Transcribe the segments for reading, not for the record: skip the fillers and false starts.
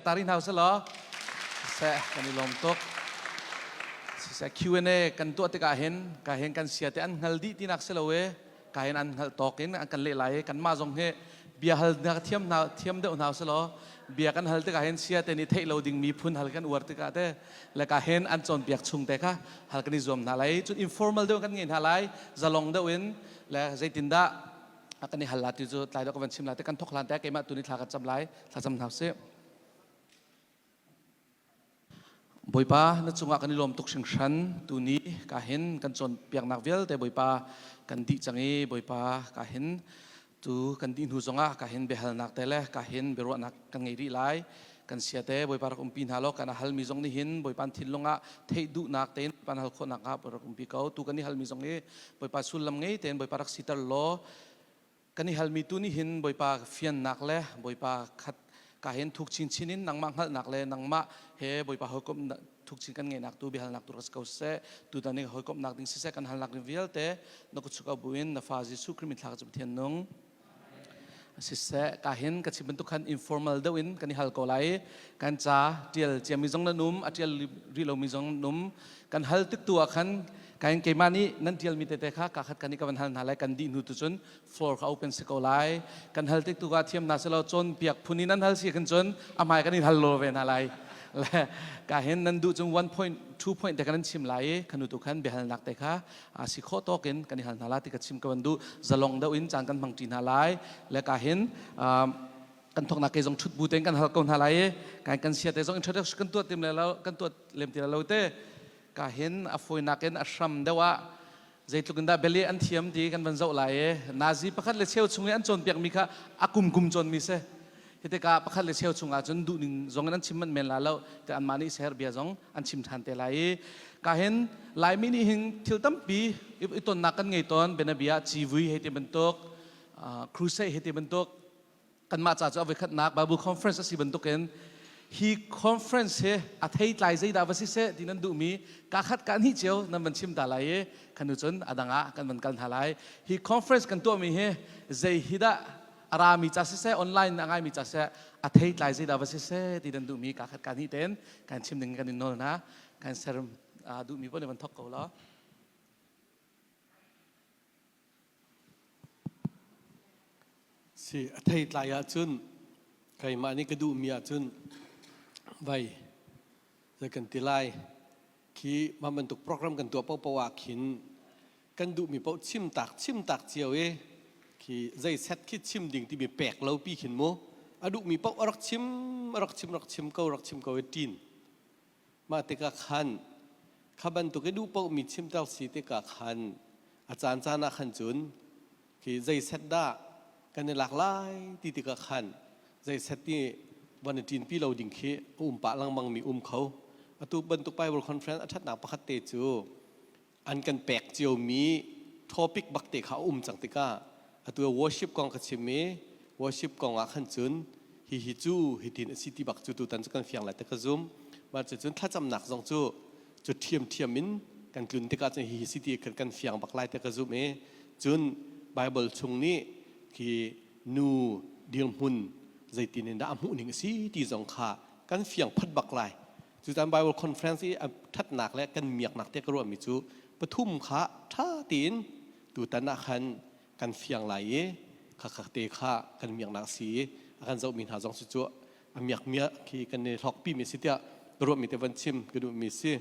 Tari hna usih law seh kan i lawm tuk. Siseh Q&A kan tuah tikah hin ka hin kan sia te an hngal dih tinak si lo i ka hin an hngalh tawk in an kan leh lai i kanmah zong hi bia hal hna thiam hna thiam deuh hna usih law bia kan hal tikah hin sia te nih theih lo dingmi phun hal kan uar tikah te le ka hin an cawnpiak chung te kha hal kan i zuam hna lai. Cun informal deuh kan ngei hna lai, zalong deuh in le zeitindah kan i hal la ti cu tlai deuh ka van chim lai te kan thok hlan te keimah tu ni thla kan cam lai. Thla cam hna usih. Bawipa na cungah kan i lawm tuk hringhran. Tuni ka hin kan cawnpiaknak vialte Bawipa kan dih cang i Bawipa ka hin tu kan dih hnu zongah ka hin biahalnak te le ka hin biaruahnak kan ngei rih lai. Kan sia te Bawipa rak umpi hna law kan a halmi zong nih hin Bawipa thinlung ah theih duhnak tein Bawipa hal khawhnak ah rak umpi ko. Tu kan i halmi zong hi Bawipa sullam ngei tein Bawipa rak siter law kan i halmi tu nih hin Bawipa fiannak le Bawipa khat ka hin thuk chinchin in nangmah hngalhnak le nangmah he Bawipa hawikom thuk chin kan ngeihnak tu biahalnak tu rak si ko seh. Tutan i hawikomhnak ding siseh kan halnak ding vialte na kutchuk buin na fa Jesuh Khrih min thla ka cu Pathian nung siseh. Ka hin ka chim bantuk khan informal deuh in kan i hal ko lai. Kan ca tial ciami zong nan um, a tial rih lomi zong nan um. Kan hal tik tu ah khan kain keimah nih nan tialmi tete kha ka khat kan i ka van hal hna lai. Kan dih hnu tu cun floor kha open si ko lai. Kan hal tik tu ah thiam hna selaw cawnpiak phun in nan hal si khan cun a hmai kan in hal lo ve hna lai. Le ka hin nan duh cung 1.2 point te kan an chim lai i khanu tu khan biahalnak te kha a si khawh tawk in kan i hal hna la ti ka chim ka van duh. Zalong deuh in caan kan hmang ṭi hna lai. Le ka hin kan thoknak ke zong thut bu tein kan hal ko hna lai i kan kan sia te zong introduction kan tuah tim le lo, kan tuah lem ti lo te. Ka hin a fawinak in a hram deuh ah zeitluk in dah beli an thiam ti kan van zoh lai i nazi pakhat le cheu chung i an cawnpiak mi kha a kum kum cawn mi si. Hi tikah pakhat le cheu chung ah cun duh ning zong in an chim manh men la lo te, anmah nih seher bia zong an chim ṭhan te lai i ka hin Laimi nih hin thil tampi i tonnak kan ngei tawn. Bianabia civui hei ti bantuk, crusade hei ti bantuk, kanmah ca cu a voikhatnak Bible conference a si bantukin hi conference hi a theitlai zeidah va si seh ti nan duhmi ka khat ka hnih cio nan van chim ta lai i khanu cun a dang ah kan van kal hna lai. Hi conference kan tuahmi hi zei hi dah a rami ca siseh, online a ngaimi ca siseh, a theitlai zeidah va si seh ti nan duhmi ka khat ka hnih tein kan chim ding kan in nawl hna. Kan ser duhmi pon van thok ko law. Si a theitlai ahcun keimah nih ka duhmi ahcun vai zei kan ti lai khi mah bantuk program kan tuah paohpaoh ah khin kan duhmi paoh chim tak chim tak cio i khi zei set khi chim ding timi pek lo pi khin mu a duhmi paoh a rak chim a rak chim rak chim ko rak chim ko i ṭin. Mah tikah khan kha bantuk i duh paohmi chimter si tikah khan a caancaan ah khan cun khi zei set dah kan i lak lai ti tikah khan zei set ti van i ṭinpi lo ding khi a um pah lengmang mi um kho. Atu bantuk Bible conference a ṭhatnak pakhat te cu an kan pek ciomi topic bak te kha a um cang tikah atu worship kong ka chim i worship kong ah khan cun hi hi cu hitin a si ti bak cu tutan cu kan fiang lai te ka zum. Mah cucun thlacamnak zong cu cu ṭhiamṭhiam in kan tlun tikah cun hi hi si ti kan kan fiang bak lai te ka zum i cun Bible chung nih khi nu dirhmun zeitin in dah a hmuh ning a si ti zong kha kan fiang phat bak lai. Cutan Bible conference i a ṭhatnak le kan miaknak te ka ruahmi cu pathum kha ṭha tein tutan ah khan kan fiang lai i khakha te kha kan miaknak si i a kan zohmi hna zong cu cu a miak miak khi kan i hlawkpi mi si tiah ka ruahmi te van chim ka duhmi si.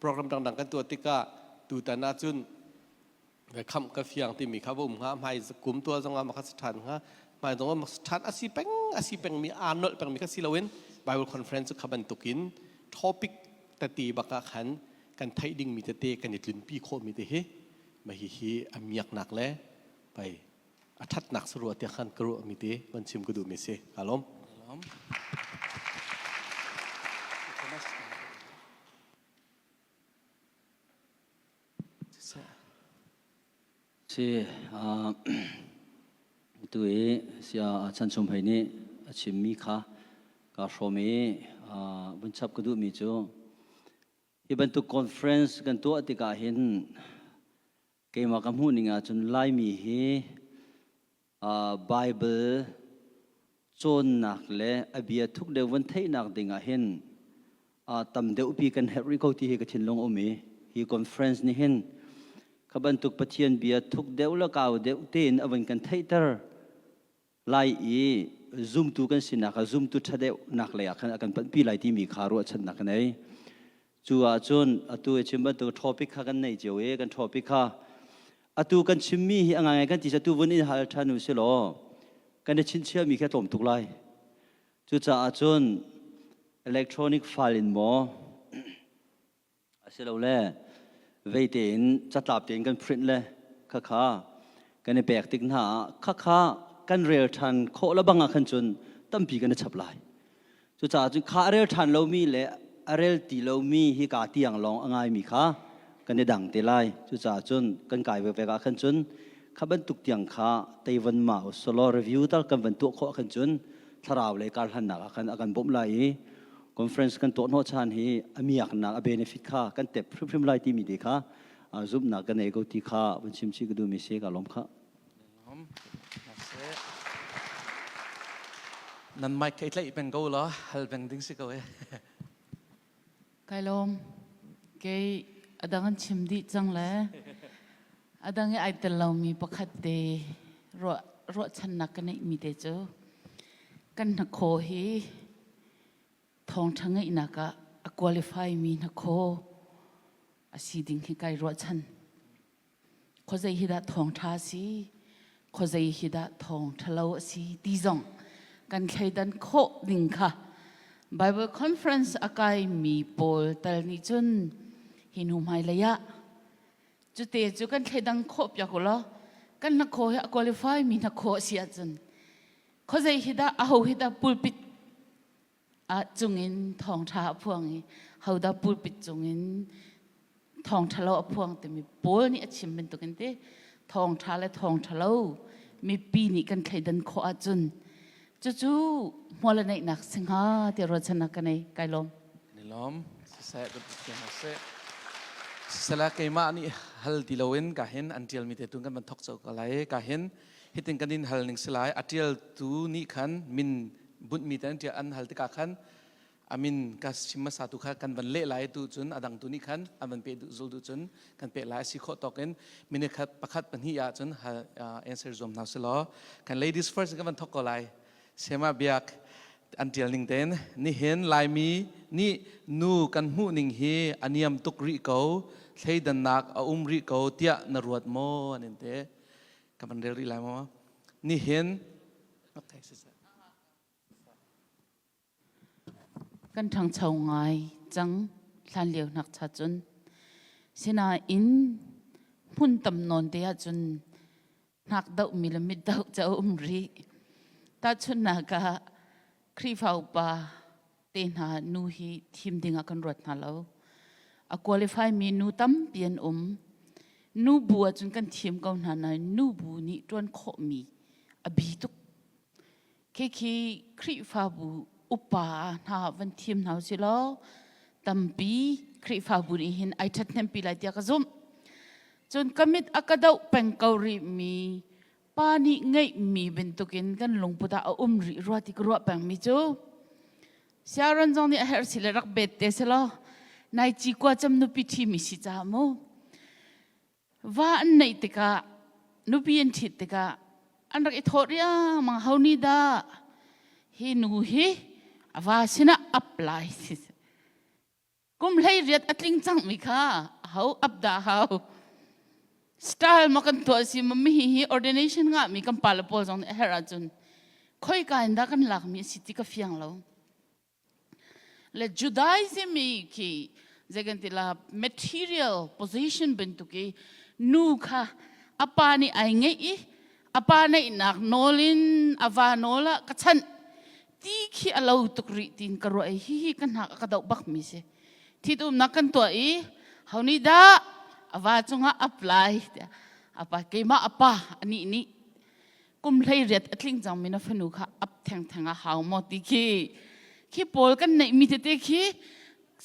Program dangdang kan tuah tikah tutan ah cun khamh ka fiang timi kha va um hnga, hmai kum tual zong ah makha si ṭhan hnga, hmai zong ah ṭhan a si peng a si pengmi aa nolh pengmi kha si loin Bible conference cu kha bantukin topic tete bak ah khan kan theih dingmi tete kan i tlunpi khawhmi te hi mah hihi a miaknak le pei a ṭhatnak si rua tiah khan ka ruahmi te van chim ka duhmi si. Kaa lawm. Si tu i sia Chan Chum Hei nih a chimmi kha kaa hrawm i vun chap ka duhmi cu hi bantuk conference kan tuah tikah hin keimah ka hmuh ning ahcun Laimi hi Bible Cawnnak le a bia thuk deuh von theihnak ding ah hin tam deuhpi kan herh rih ko ti hi ka thinlung um i hi conference nih hin kha bantuk Pathian bia thuk deuh le kau deuh tein a vun kan theihter lai i zumtu kan sinak ah zumtu ṭha deuh nak lei ah khan a kan panhpi lai timi kha ruahchannak ka nei. Cu ahcun atu i chim bantuk topic kha kan nei cio i kan topic kha atu kan chimmi hi a ngai kan ti tu vun in hal ṭhan u si law kan i chinchiahmi khi a tlawm tuk lai. Cucaah cun electronic file in maw asilole vei tein catlap tein kan print le khakha kan i pek tik hna ah khakha kan rel ṭhan khawh le bang ah khan cun tampi kan i chap lai. Cucaah cun kha a rel ṭhan lomi le a rel ti lomi hi ka tiang lawng a ngaimi kha kan i dang te lai. Cucaah cun kan kai vekvek ah khan cun kha bantuk tiang kha teivan ma solo review tal kan van tuah khawh khan cun thlarau lei karhlannak ah khan a kan bawmh lai i conference kan tuah hnawh chan hi a miaknak a benefit kha kan tep hrimhrim lai timi te kha zumhnak kan nei ko ti kha vun chim chih ka duhmi si ka lawm kha. Nan mic kai tlaih peng ko la hal peng ding si ko e. Kai lawm. Kei adang an chim dih cang le adang i ai tel lomi pakhat te ruah ruahchannak ka neihmi te cu kan hnakhaw hi thawngṭha ngeihnak ah a qualify mi hnakhaw a si ding hi kai ruahchan. Khuazei hi dah thawngṭha a si, khuazei hi dah thawngṭha lo a si ti zong kan thleidan khawh ding kha Bible conference a kaimi pawl tal nih cun hi hnu hmailei ah cute cu kan thleidang khawh piak u law kan hnakhaw hi a qualify mi hnakhaw a si ahcun khuazei hi dah aho hi dah pulpit ah cungin thawngṭha a phuang i hodah pulpit cungin thawngṭha lo a phuang timi Paul nih a chim bantukin te thawngṭha le thawngṭha lo mipi nih kan thleidan khawh ahcun cucu hmual a neihnak si hnga ti ruahchannak ka nei kai lawm. Ni lawm siseh siseh sisela keimah nih hal ti loin ka hin an ṭialmi te tun kan van thok cho ko lai ka hin hitin kan in hal ning si lai a ṭialtu nih khan min bunhmi te an ṭial an hal tikah khan a min ka chim hmasa tu kha kan van leh lai tu cun a dang tu nih khan an van pe duh zul duh cun kan peh lai si khawh tawk in minute khat pakhat pahnih ah cun hal answer zuam hna selaw kan ladies first kan van thok ko lai sema biak an tial ning ten nihin laimi nih nu kan hmuh ning hi a niam tuk rih ko thleidannak a um rih ko tiah na ruat maw an in te ka van rel rih lai maw nihin okay Kan ṭhangcho ngai cang hlanlio hnak cha cun. Sinain hmun tam nawn te ahcun hnak dohmi le mit doh cu a um rih. Tahchunhnak ah Khrihfa upa te hna nu hi thim ding ah kan ruat hna lo. A qualify mi nu tampi an um. Nu bu ahcun kan thim ko hna nain nu bu nih ṭuan khawhmi a bi tuk. Khikhi Khrihfabu upa hna van thim hna usih law tampi Khrihfabu nih hin ai ṭhathnempi lai tiah ka zumh. Cun ka mit a ka doh peng ko rihmi pa nih ngeihmi bantukin kan lungput ah a um rih rua ti ka ruah pengmi cu Siaron zong nih a herh si le rak bet te selaw nai ci kua cam nupi ṭhimi si caah mu Va an neih tikah nupi an ṭhit tikah an rak i thawh riangmang ho nih dah hi nu hi a va sinah ap lai kum hlei riat a tling cangmi kha ho ap dah hau style ma kan tuah si ma mi hi ordination ngah mi kan pa le pawl zong nih a herh ahcun khoi ka in dah kan lak mi a si ti ka fiang lo Le Judaism i khi zeikan ti la material position bantuk i nu kha a pa nih ai ngeih i a pa neihnak nawl in a va nawl ah ka chanh ti khi a lo tuk rih tiin ka ruah i hihi ka hnak a ka doh bak mi si. Thitumnak kan tuah i ho nih dah a va cungah apply tiah a pa keimah a pa anih nih kum 18 a tling cangmi na fanu kha ap thengtheng a hau maw ti khi khi pawl kan neihmi tete khi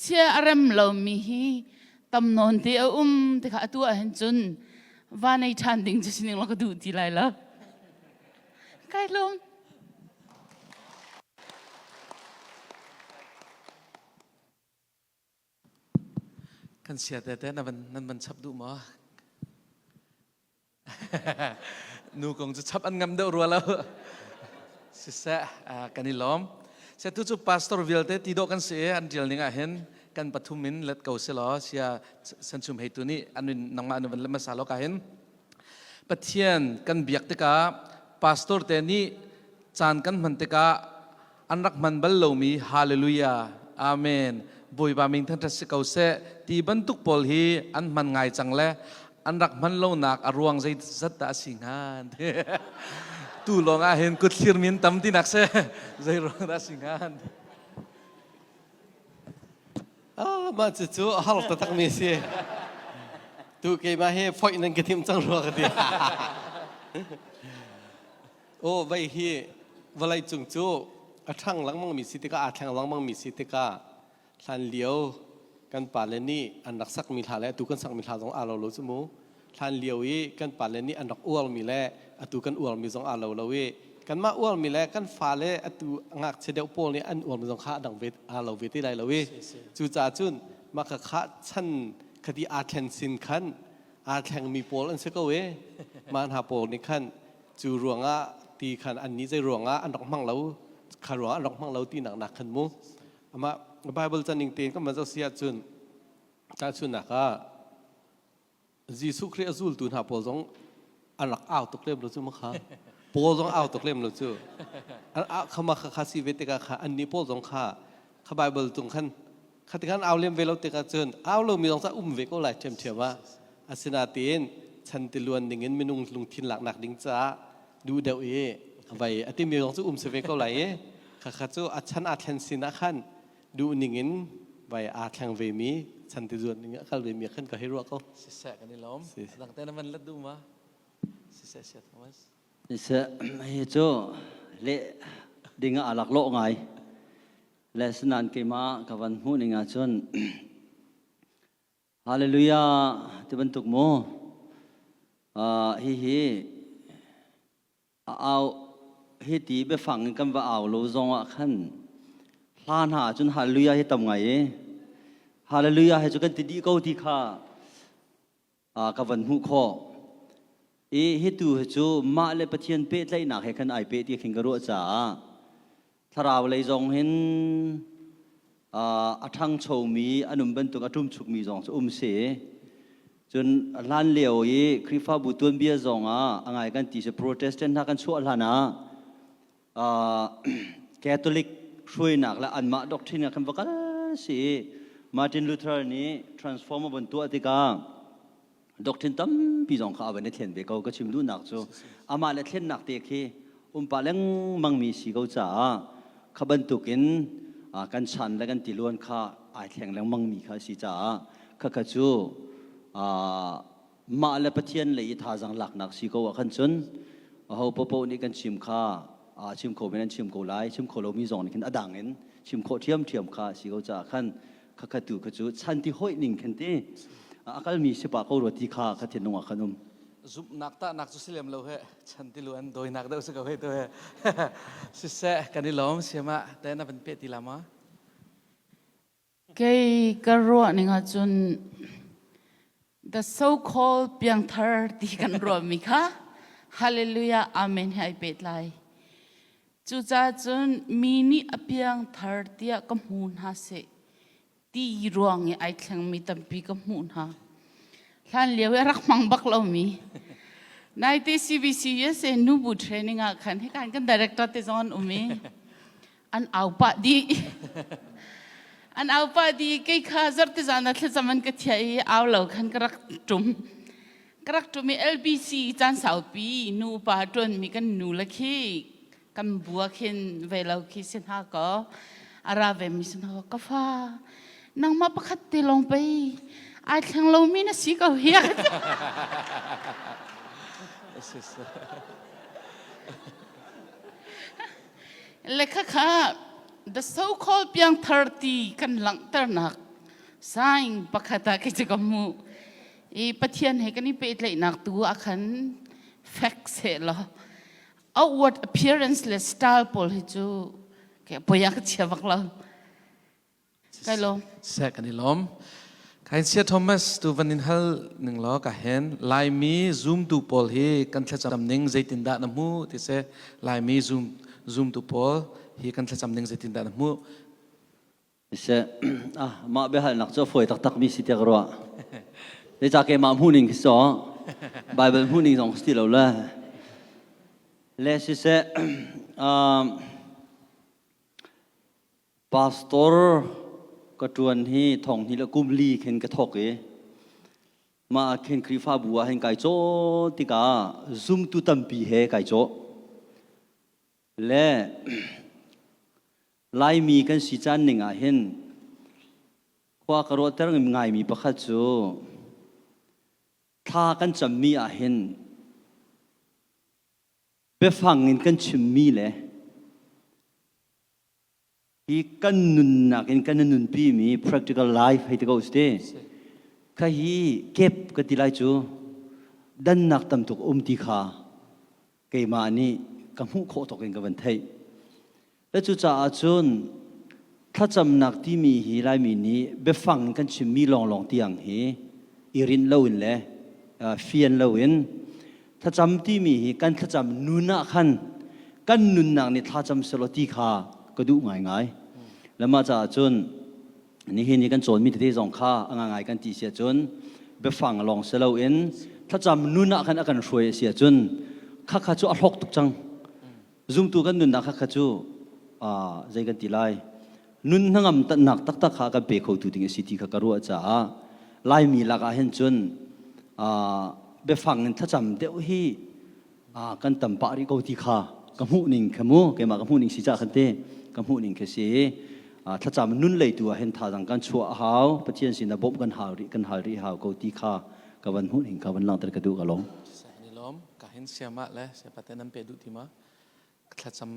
chia a rem lomi hi tam nawn te a um te kha atu ah hin cun va nei ṭhan ding cu sining lo ka duh ti lai lo kai lung. Kan sia te te na van nan van chap duh maw? Nu kong cu chap an ngam deuh rua lo. Siseh, kan i lawm. Sia tu cu pastor vialte ti dawh kan si i an tial ning ah hin kan pathum in let ko si law sia sanchum hei tu nih an nangmah an van le hmasa lo ka hin Pathian kan biak tikah pastor te nih caan kan hman tikah an rak hman bal lomi hallelujah amen Bawipa min thangṭhat si ko seh ti bantuk pawl hi an hman ngai cang le an rak hman lonak a ruang zeizat dah a si hnga tu lawng ah hin kut thlir min tam tinak se zei ruang dah a si hnga Ah, mah cucu a har taktak mi si. Tu keimah hi foih nan ka thim cang rua ka ti. Aw vei hi vawlei cung cu a ṭhang lengmang mi si tikah aa thleng lengmang mi si tikah hlan lio kan pale nih an rak sakmi hla le atu kan sakmi hla zong aa lo lo cu mu. Hlan lio i kan pale nih an rak uarmi le atu kan uarmi zong aa lo lo i kanmah uarmi le kan fale atu ngakchia deuh pawl nih an uarmi zong kha a dang ve aa lo ve te lai lo i cucaah cun mah kha kha chan khati aa thlen sin khan aa thlengmi pawl an si ko i mah hna pawl nih khan cu ruangah ti khan an nih zei ruangah an rak hmang lo kha ruangah an rak hmang lo ti nak nak khan mu amah Bible can ning tein kan van zoh si ahcun tahchunhnak ah Jesuh Khrih a zultu hna pawl zong an rak au tuk lem lo cu ma kha Paul zong au tuk lem lo cu an khama kha kha si ve tikah kha annih pawl zong kha kha Bible tung khan Khati khan au lem ve lo tikah cun au lomi zong ca um ve ko lai ṭhiamṭhiam ah. Asinain chan tiluan dingin minung lungthin laknak ding caah duh deuh i vai a timi zong cu um si ve ko lai i khakha cu a chan aa thlen sin ah khan duh ningin vai aa thleng ve mi chan tizuan ning a kal ve mi khan ka hei ruah ko. Siseh kan i lawm. Dang te na van let duh ma? Siseh sia Thomas. Siseh hi cu leh ding ah aa laklawh ngai. Le asinain keimah ka van hmuh ning ahcun Hallelujah ti bantuk mu uh, hihi a au hi ti biafang in kan va au lo zong ah khan hla hna ahcun hallelujah hi tam ngai i hallelujah hi cu kan ti dih ko ti kha ka van hmuh khawh i hi tu hi cu mah le Pathian pehtlaihnak he khan ai peh ti khin ka ruah caah thlarau lei zong hin a ṭhangchomi an um bantuk a ṭumchukmi zong cu um si cun hlan lio i Khrihfabu tuanbia zong ah a ngai kan ti si Protestant hna kan chuah hlan ah Catholic hruainak le anmah doctrine ah khan va kal si i Martin Luther nih transform a von tuah tikah doctrine tampi zong kha a van i thlen ve ko ka chim duhnak cu amah le thlennak te khi umpa lengmang mi si ko caah kha bantukin kan chan le kan tiluan kha ai thleng lengmang mi kha si caah khakha cu mah le Pathian lei i thazaang laknak si ko ah khan cun aho paohpaoh nih kan chim kha chim kho men an chim ko lai chim kho lomi zong nih khin a dang in chim khawh ṭhiamṭhiam kha si ko caah khan khakha tu kha cu chan ti hoih ning khan ti a kalmi si pa ko rua ti kha kha thinlung ah khan um zumhnak tahnak cu si lem lo he chan ti lu an doinak deuh si ko he tu he siseh kan i lawm siama te na van pe ti la ma Kei ka ruah ning ahcun the so-called piangthar ti kan ruahmi kha hallelujah amen he ai pehtlai. Cucaah cun mi nih a piangthar tiah ka hmu hna seh ti ruang i ai thlengmi tampi ka hmuh hna. Hlan lio i a rak hmang bak lomi. Naite CBC USA nubu training ah khan hika kan director te zong an um i an au pah dih an au pah dih kei kha zarhte zan ah thlacam an ka thiah i au lo khan ka rak ṭum ka rak ṭum i LBC caan saupi nu upa ṭuanmi kan nu le khi kan bua khin ve lo khi si hna kaw a ra ve mi si hna kaw ka fa nangmah pakhat te lawng pei ai thleng lomi na si ko hi Le khakha the so-called piangthar ti kan langhternak sign pakhat ah kei cu ka hmuh. I Pathian he kan i pehtlaihnak tu ah khan fek seh law outward appearance le style pawl hi cu ke poi ah ka chia bak lo. Kai lawm. Seh kan i lawm. Kain Sia Thomas tu van in hal ning law ka hen Laimi zumtu pawl hi kan thlacam ning zeitindah na hmu ti se Laimi zum zumtu pawl hi kan thlacam ning zeitindah na hmu Siseh, ah, mah biahalnak cu a fawi taktak mi si tiah ka ruah. Zeicah keimah hmuhning khi so, Bible hmuhning zong si ti lo le. Le siseh, um, pastor ka ṭuan hi thong hnih le kum li khin ka thawk i mah ah khin Khrihfabu ah hin kai caw tikah zumtu tampi he kai cawh. Le Laimi kan si caan ning ah hin khua ka ruahter ngaimi pakhat cu thla kan cammi ah hin biafang in kan chimmi le hi kan nunnak in kan nunpi mi practical life hei ti ko si kha hi kep ka ti lai cu dannak tam tuk um ti kha keimah nih ka hmuh khawh tawk in ka van theih. Le cucaah cun thlacamnak timi hi Laimi nih biafang in kan chimmi lawnglawng tiang hi i rinh loin le fian loin thlacam timi hi kan thlacam nun ah khan kan nunnak nih thlacam selaw ti kha ka duh ngaingai. Le mah caah cun nihin i kan cawnmi tete zong kha a ngangai kan ti si ahcun biafang lawng si loin thlacam nun ah khan a kan hruai a si ahcun khakha cu a hlawk tuk cang zumtu kan nunnak khakha cu zei kan ti lai nun hnangam tannak taktak kha kan pe khotu ding a si ti kha ka ruah caah laimi lakah hin cun biafang in thlacam deuh hi kan tam pah rih ko ti kha ka hmuh ning kha mu keimah ka hmuh ning si ca khan te ka hmuh ning kha si thlacam nun lei tu ah hin thazang kan chuah a hau pathian sin ah bawmh kan hal rih kan hal rih hau ko ti kha ka van hmuh ning kha van langhter ka duh ka lawm ni lawm ka hin siama le siapa te nan pe duh ti ma thlacam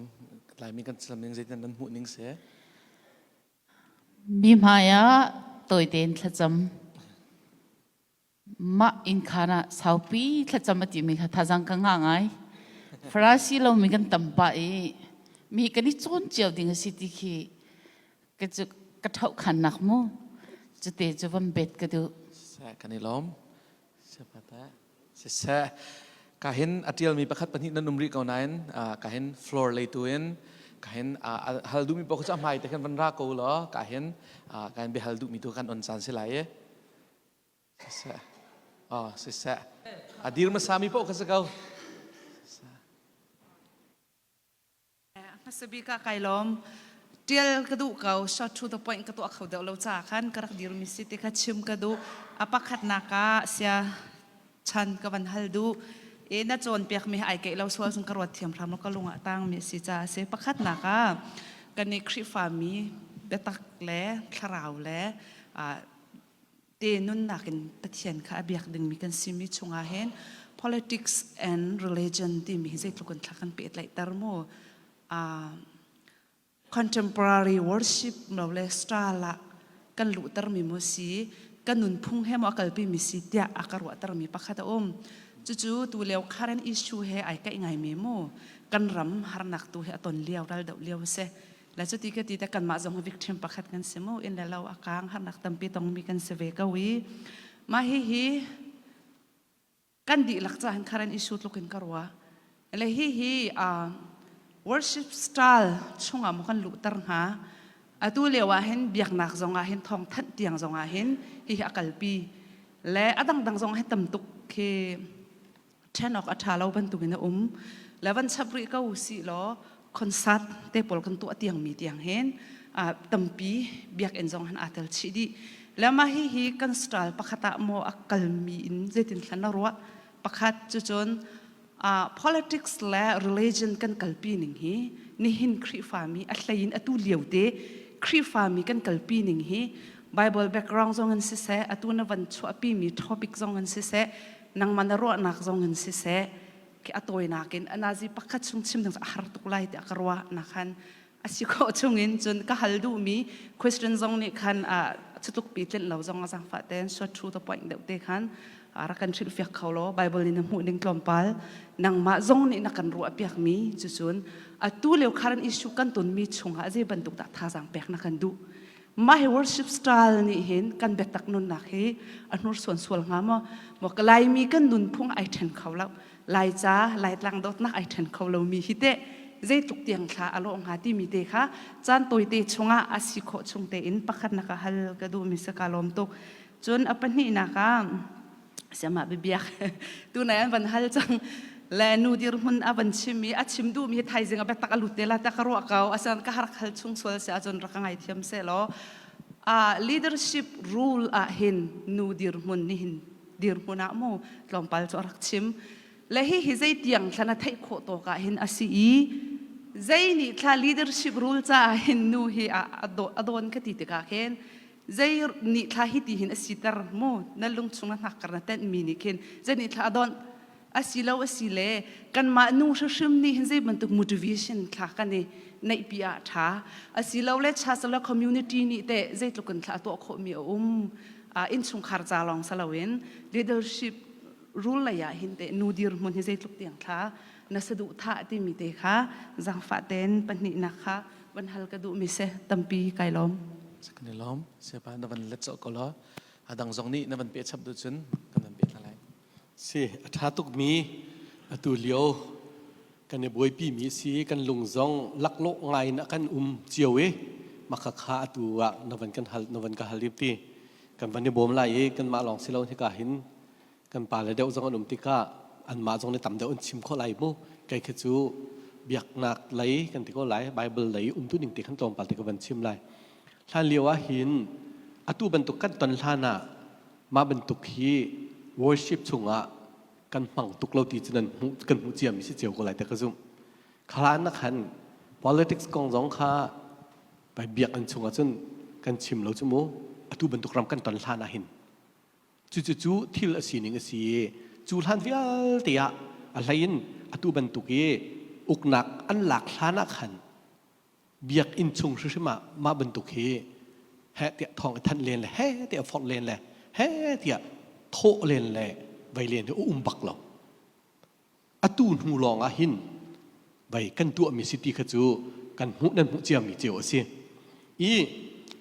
laimi kan thlacam ning zeitin nan hmuh ning se Mi hmai ah tawi tein thlacam Mah innkhaan ah saupi thlacam a timi kha thazaang ka ngah ngai. Farasi lomi kan tam pah i mi kan i cawn cio ding a si ti khi ka cu ka ṭhohkhannak mu. Cute cu van bet ka duh. Seh kan i lawm. Siseh ka hin a ṭialmi pakhat pahnih nan um rih ko nain ka hin floor lei tu in ka hin hal duhmi paoh cu a hmai te khan van ra ko law ka hin ka hin biahal duhmi tu kan on caan si lai i. Siseh. Oh, siseh. A dir hmasa mi paoh kha si ko. Hmasa bik ah kai lawm. Tial ka duh ko, short to the point ka tuah kho deuh lo ca khan ka rak dirmi si ti kha chim ka duh. A pakhatnak ah sia chan ka van hal duh. E na cawnpiak mi ai keih lo sual cun ka ruat thiam hram lo ka lung ah tang mi si ca si. Pakhatnak ah kan i Khrihfa mi biatak le thlarau le te nunnak in Pathian kha a biak dingmi kan simi chungah hin politics and religion timi hi zeitluk in thla kan pehtlaihter mu uh, contemporary worship lo le style ah kan luhtermi mu si kan nunphung he maw a kalpi mi si tiah a ka ruahtermi pakhat a um cucu tu lio current issue he ai kaih ngaimi mu kan ram harnak tu he a ton lio ral doh lio se Le cuti ka ti te kanmah zong victim pakhat kan si mu inn le lo a kang harnak tampi tongmi kan si ve ko i mah hihi kan dihlak ca hin current issue tluk in ka ruah le hihi uh, worship style chungah mu kan luhter hnga atu lio ah hin biaknak zong ah hin thawng thanh tiang zong ah hin hihi a kalpi le a dangdang zong hi tam tuk khi ṭhen awk a ṭha lo bantukin a um. Le van chap rih ko usih law concert te pawl kan tuah tiangmi tiang hin tampi biakinn zong hin aa tel chih dih. Le mah hihi kan style pakhat ah maw a kalmi in zeitin thlan na ruah? Pakhat cucun politics le religion kan kalpi ning hi nihin Khrihfami a hlei in atu lio te Khrihfami kan kalpi ning hi Bible background zong in siseh atu na van chuahpi mi topic zong in siseh nangmah na ruahnak zong in siseh khi a tawinak in anazi pakhat chung chim ding a har tuk lai tiah ka ruah nak khan a si khawh chung in cun ka hal duhmi question zong nih khan cutluk pi tlinh lo zong a zangfah ten short to the point deuh te khan rak kan hrilhfiak kho law Bible in na hmuh ning tlawmpal nangmah zong nih na kan ruah piak mi cucun atu lio current issue kan ton mi chungah zei bantuk dah thazaang pek na kan duh. Mah hi worship style nih hin kan biatak nunnak hi a hnursuan sual hnga maw? Maw ka Laimi kan nunphung ai ṭhen kho lo. Laica, Laitlang dawtnak ai ṭhen kho lomi hi teh zeitluk tiang thla a lawh hnga timi te kha caan tawite chungah a si khawh chung tein pakhatnak ah hal ka duhmi si ka lawm tuk. Cun a pahnihnak ah siamah biabiak tunai an van hal cang le nu dirhmun a van chim i a chim duhmi hi thaizing a biatak a lut te la ta ka ruah ko asan ka har khal chung sual si ahcun rak ka ngaithiam se law uh, leadership rule ah hin nu dirhmun ni hin dirhmun ah mu tlawmpal cu a rak chim le hi hi zei tiang thlan a theih khawh tawk ah hin a si i zei nih thla leadership rule caah hin nu hi a dawn ka ti tikah khin zei nih thla hi ti hin a siter mu na lung chung na hnak kar na tenh mi nih khin zei nih thla a donh a si lo a si le kanmah nu hrimhrim nih hin zei bantuk motivation thla kan i neih pi ah tha a si lo le chasala community nih te zeitluk in thla tuah khawh mi a um innchungkhar ca lawng sa loin leadership rule lei ah hin te nu dirhmun hi zeitluk tiang thla na saduh thah timi te kha zangfah ten pahnihnak kha van hal ka duh mi se tampi kai lawm. Kan i lawm. Siapa na van let cawh ko law a dang zong nih na van pe chap duh cun kan van pe hna lai. Si a ṭha tuk mi atu lio kan i buaipi mi si kan lung zong laklawh ngai in a kan um cio i maka kha atu ah na van kan hal na van ka hal ti kan van i bawm lai i kanmah lawng si lo hika hin kan pale deuh zong an um tikah anmah zong nih tam deuh an chim khawh lai mu kei khi cu biaknak lei kan ti ko lai bible lei umtu ning ti khan tlawmpal te ka van chim lai hlan lio ah hin atu bantuk kan ton hlan ah mah bantuk hi worship chungah kan hmang tuk lo ti cu nan hmuh kan hmuh cia mi si cio ko lai te ka zumh khalan na khan politics kong zong kha bai biakinn chungah cun kan chim lo cu mu atu bantuk ram kan ton hlan ah hin Cucu thil a sining a si i cu hlan vialte ah a hlei in atu bantuk i uknak an lak hlan ah khan biakinn chung hrimhrim ah mah bantuk hi heh tiah thawng i thanh len le he tiah forh len le he tiah thawh len le vei len hi a um bak lo. Atu hnu lawng ah hin vei kan tuahmi si ti kha cu kan hmuh nan hmuh ciami cio a si. I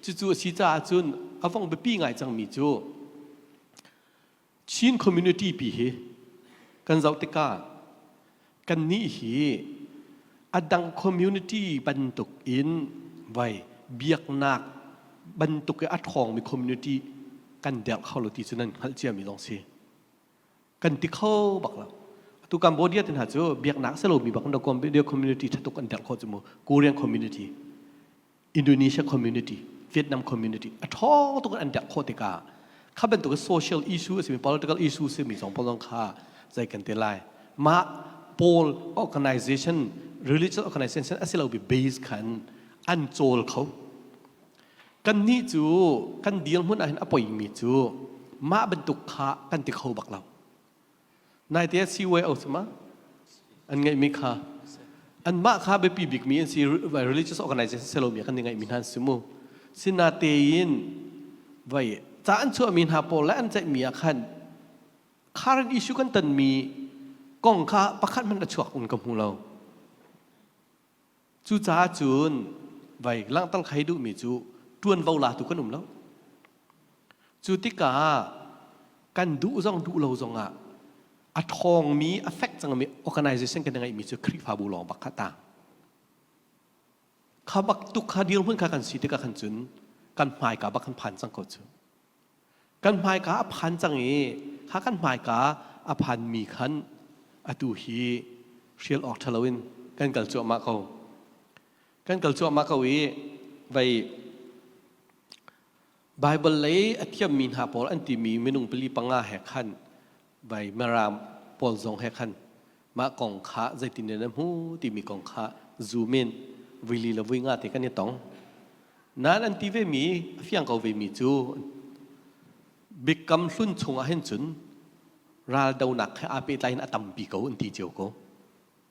cucu a si caah cun a vong biapi ngai cangmi cu Chin community pi hi kan zoh tikah kannih hi a dang community bantuk in vai biaknak bantuk i a ṭhawngmi community kan derh kho lo ti cu nan hngalh ciami zong si. Kan ti kho bak lo. Atu Cambodia te hna cu biaknak si lomi bak na Cambodia community thatuk an derh khawh cu mu. Korean community, Indonesia community, Vietnam community a ṭhawng tuk an derh khawh tikah kha bantuk social issue a simi political issue simi zong pawl zong kha zei kan ti lai. Mah pawl organization religious organization a si lomi base khan an cawl kho. Kannih cu kan dirhmun ahhin a poimi cu mah bantuk kha kan ti kho bak lo. Naite ah CYO cu ma an ngeihmi kha anmah kha biapi bikmi an si religious organization selomi kan ngeihmi hna an si mu. Sinatein vai ca an chuahmi hna pawl le an ceihmi ah khan current issue kan tonmi kong kha pakhat hmanh a chuak in ka hmu lo. Cucaah cun vai langhter khai duhmi cu ṭuanvo latu kan um lo. Cu tikah kan duh zong duh lo zongah a ṭhawngmi, a fek cangmi organization kan ngeihmi cu Khrihfabu lawng bak kha tang. Kha bak tuk kha dirhmun kha kan si tikah khan cun kan hmaika bak kan phan cang ko cu. Kan hmaika a phan cang i kha kan hmaika a phanmi khan atu hi hrial awk ṭha loin kan kal cuahmah ko. Kan kal cuahmah ko i vei Baibal lei a thiammi hna pawl an timi minung pali panga he khan vai Mirang pawl zong he khan mah kong kha zeitin na hmu timi kong kha zoom in vui li le vui nga te kan i tong. Nain an ti vemi a fiang ko vemi cu Biakam hlun chungah hin cun raldonak he aa pehtlai in a tampi ko an ti cio ko.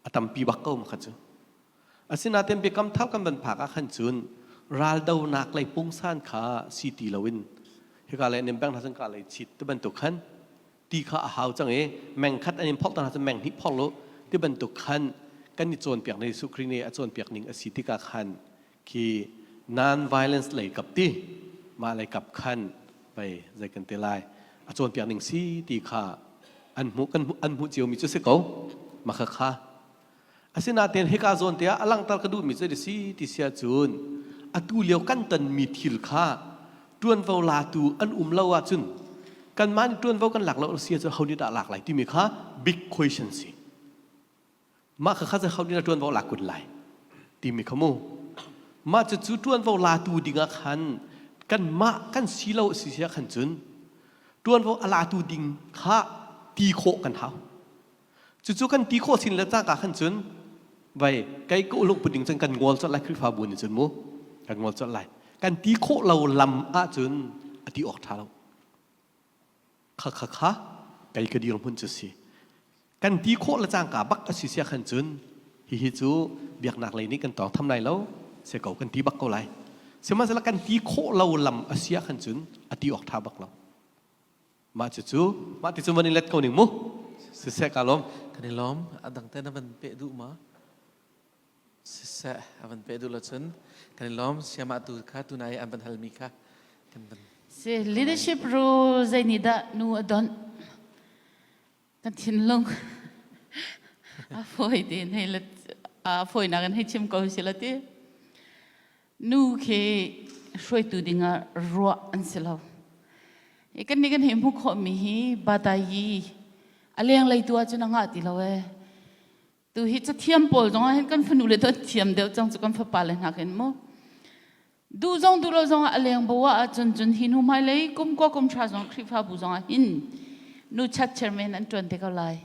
A tampi bak ko makha cu. Asinain biakam thar kan van phak ah khan cun raldonak lei pungsan kha si ti loin hika lei an in beng hna cun ka lei chit ti bantuk khan ti kha a hau cang i meng khat an in phorh hna cun meng hnih phorh lu ti bantuk khan kan i cawnpiak na Jesuh Khrih nih a cawnpiak ning a si tikah khan khi Non-violence lei kap ti mah lei kap khan pei zei kan ti lai a cawnpiak ning si ti kha an hmuh kan an hmuh cio mi cu si ko mah kha kha asinain hika zawn te ah a langhter ka duhmi cu si ti sia cun atu lio kan tonmi thil kha ṭuanvo latu an um lo ahcun kanmah nih ṭuanvo kan lak lo si ahcun ho nih dah lak lai timi kha big question si mah kha kha ho nih dah ṭuanvo lak kun lai timi kha mu mah cucu ṭuanvo latu dingah khan kanmah kan si lo si sia khan cun ṭuanvo a latu ding kha ti khawh kan hau Cucu kan ti khawh sin le cangka khan cun vai kei ka uluk put ding cun kan ngol colh lai Khrihfabu nih cun mu kan ngol colh lai. Kan ti khawh lo lam ahcun a ti awk ṭha lo. Kha kha kha kei ka dirhmun cu si. Kan ti khawh le cangka bak a si sia khan cun hihi cu biaknak lei nih kan tawng tham lai lo se ko kan ti bak ko lai. Sihmanhsehlaw kan ti khawh lo lam a si ah khan cun a ti awk ṭha bak lo. Mah cucu mah ti cu van in let ko ning mu. Siseh ka lawm. Kan i lawm. A dang te na van peh duh ma? Siseh a van peh duh lo cun kan i lawm. Siamah tu kha tunai an van halmi kha kan van. Si leadership role zei nih dah nu a donh? Kan thinlung a fawi te hei la a fawinak in hei chim ko si la ti. Nu khi hruaitu dingah ruah an si lo. I kan nih kan hei hmuh khawhmi hi batayi a lenglei tu ahcun a ngah ti lo ee. Tu hi cathiam pawl zong ah hin kan fanu le tu an thiam deuh cang cu kan fapa le hna khin mu. Duh zong duh lo zong ah a leng bo ah cun cun hi hnu hmailei kum kua kum hra zong Khrihfabu zong ah hin nu chat chairman an ṭuan te ko lai.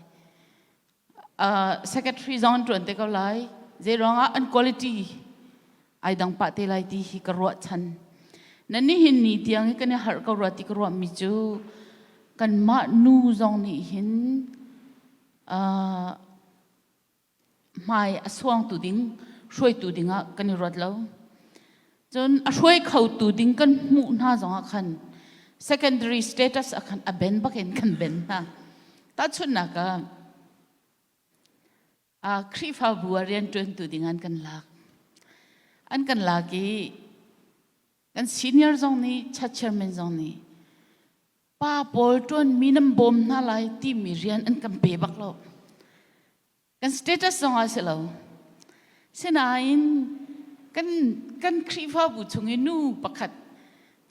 Secretary zong an ṭuan te ko lai. Zeiruangah an quality ai dang pah te lai ti hi ka ruahchan. Na nihin ni tiang hi kan i harh ko rua ti ka ruahmi cu kanmah nu zong nih hin uh, hmai a suangtu ding hruaitu dingah kan i ruat lo. Cun a hruai khotu ding kan hmuh hna zongah khan secondary status ah khan a ben bakin kan ben hna. Tahchunhnak ah ah Khrihfabu ah rianṭuantu ding an kan lak. An kan lak i kan senior zong nih church chairman zong nih pa pawl ṭuanmi nan bawm hna lai timi rian an kan pe bak lo. Kan status zong ah si lo. Sinain kan kan Khrihfabu chung i nu pakhat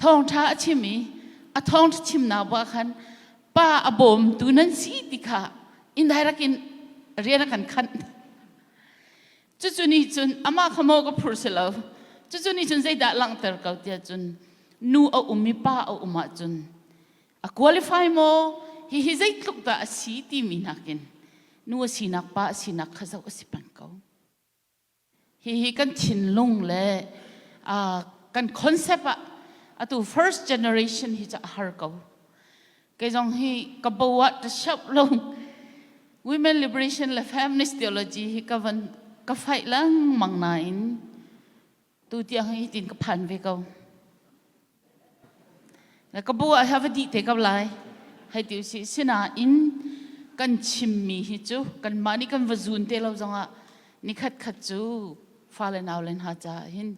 thawngṭha a chim i a thawngṭha chimnak ah khan pa a bawmtu nan si ti kha indirect in rian a kan khanh. Cucu nih cun amah kha maw ka phur si lo. Cucu nih cun zeidah langhter ko tiah cun nu a um i pa a um ahcun A qualify maw? Hihi zeitluk dah a si timi nakin nu a sinak pa a sinak kha zoh a si peng ko. Hihi kan thinlung le uh, kan concept ah atu first generation hi ca a har ko. Kei zong hi ka bo ah ta shap lo women liberation le feminist theology hi ka van ka fight lengmang nain tu tiang hi tin ka phan ve ko. Na ka bu ah va dih te ko lai. Hei ti usih sinain kan chimmi hi cu kanmah nih kan va zun te lo zongah nikhat khat cu fale nau le hna caah hin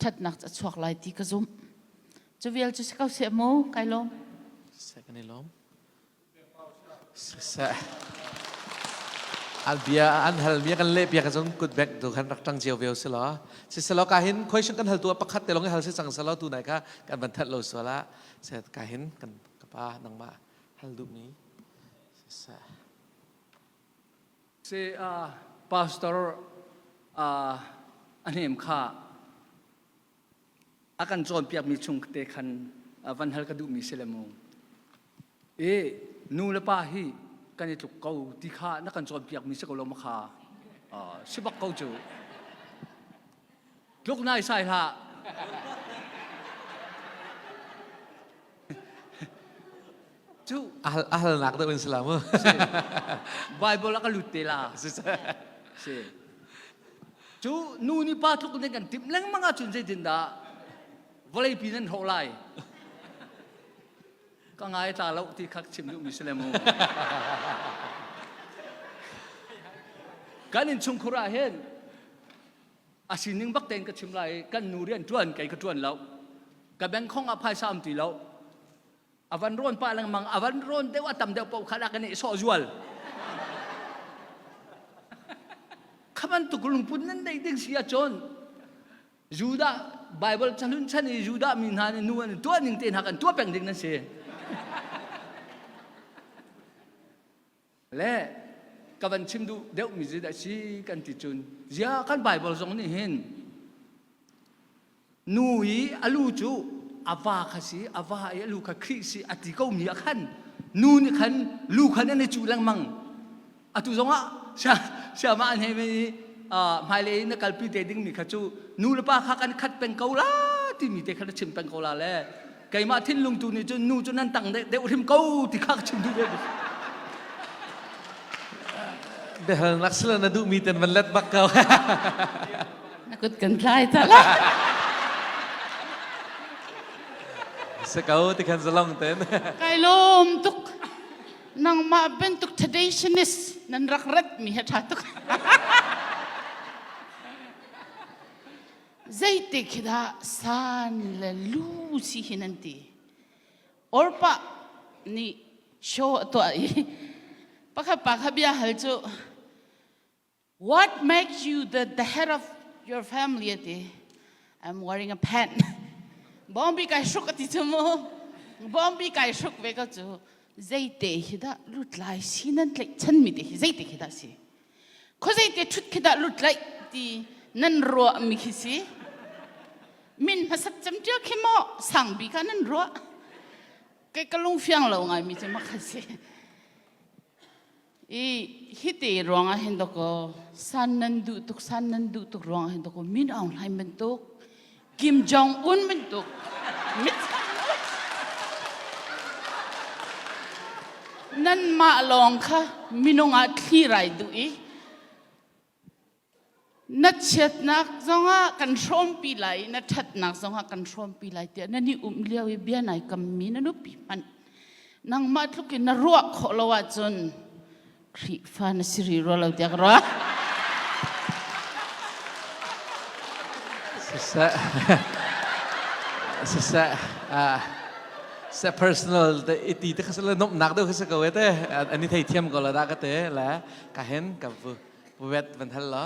ṭhatnak a chuak lai ti ka zumh. Cu vial cu si ko seh mu, kai lawm. Seh kan i lawm. Siseh. An bia an hal mi kan leh piak cun kut bek tu khan rak ṭang cio ve si law. Siselaw ka hin question kan hal tu pakhat te long i hal si cang selaw tu nai kha kan van that lo sual ah set ka hin kan ka pa nangmah hal duh mi siseh. Si uh, pastor uh, a hnem kha a kan cawnpiakmi chung te khan van hal ka duhmi si le mu. E nu le pa hi kan i tluk ko ti kha na kan cawnpiakmi si ko lo ma kha si bak ko cu. Tluk nai sai hlah. Cu a halnak deuh in si la mu. Bible a ka lut te la. Si. Cu nu nih pa tluk nan kan timh lengmang ahcun zeitindah vawleipi nan hrawh lai? Ka ngai tla lo ti kha chim duhmi si le mu. Kan innchungkhur ah hin. A sining bak tein ka chim lai i kan nu rian ṭuan kei ka ṭuan lo. Ka bank khong ah phaisa um ti lo. A van rawn pah lengmang, a van rawn deuh a tam deuh paoh kha kan i sawh zual. Kha bantuk lungput nan neih ding si ahcun Judah Bible cahlun chan i Judah mi hna nih nu an tuah ning te hna kan tuah peng ding nan si. Le ka van chim duh deuh mi zeidah si kan ti cun zia kan Bible zong nih hin nu i a lu cu a va kha si a va i a lu kha Khrih si a ti ko mi ah khan nu nih khan lu khan an i cuh lengmang atu zongah siama an he i hmailei na kalpi te dingmi kha cu nu le pa kha kan khat peng ko la timi te kha na chim peng ko la le keimah thinlung tu nih cun nu cu nan tang deuh hrim ko ti kha ka chim duh ve. Biahalnak sila na duhmi ten van let bak ko. Na kut kan tlai ta la. Se ko ti khan zalong ten. Kai lom tuk. Nangmah bantuk traditionist nan rak rat mi he tha tuk. Zeitik hi dah san le lu si hi nan ti? Orpa nih show a tuah i pakhat pa kha bia hal cu What makes you the, the head of your family ati? I'm wearing a pant. Bombi kai hruk ati cu mu. Bombi kai hruk ve ko cu. Zeite hi dah lutlai si nan tlaih chan mi te hi zeite khi dah si? Kho zeite thut khi dah lutlai ti nan ruah mi khi si? Min hmasat cem ṭia khi maw sang bi kha nan ruah? Kai ka lung fiang lo ngai mi cu ma kha si. I hiti ruangah hin dakaw san nan duh tuk san nan duh tuk ruangah hin dakaw Min Aung Hlaing bantuk Kim Jong Un bantuk mit nanmah lawng kha minung ah thli rai duh i Na chiatnak zongah kan hrawmpi lai i na ṭhatnak zongah kan hrawmpi lai tiah nan i umh lio i bia nai kammi na nupi hmanh nangmah tluk in na ruah khawh lo ahcun Khrihfa na si rih rua lo tiah ka ruah. Siseh, siseh, ah, se personal te iti te khasala nomnak deuh khasa ko te ani thei thiam ko la da ka te la ka hen ka vu Wet van hal la.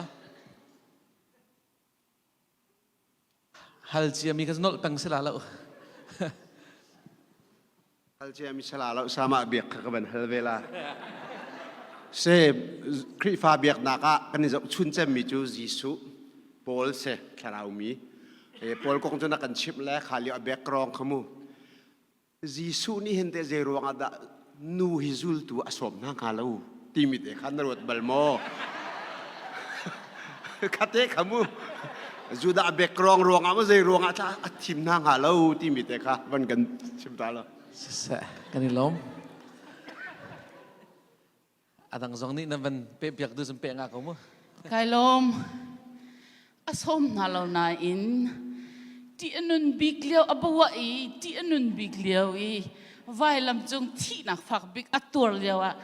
Hal cia mi kha nolh peng sila lo. Hal cia mi sala lo sama biak kha ka van hal ve la. Se Khrihfa biaknak ah kan i zohchun cemmi cu Jesuh, Paul se thlarau mi. E, Paul kong cu na kan chimh le kha lio a background kha mu. Jesuh nih hin teh zei ruangah dah nu hi zultu a sawm hna hnga lo timi te kha na ruat bal maw? Khate kha mu Judah background ruangah maw zei ruangah dah a thim hna hnga lo timi te kha van kan chim ta lo. Siseh, kan i lawm. A dang zong nih na van pehpiak du cun peh nga ko mu. Kai lawm. A sawm hna lo nain ṭih a nun bik lio a bawah i ṭih a nun bik lio i vailam cung thihnak fak bik a tuar lio ah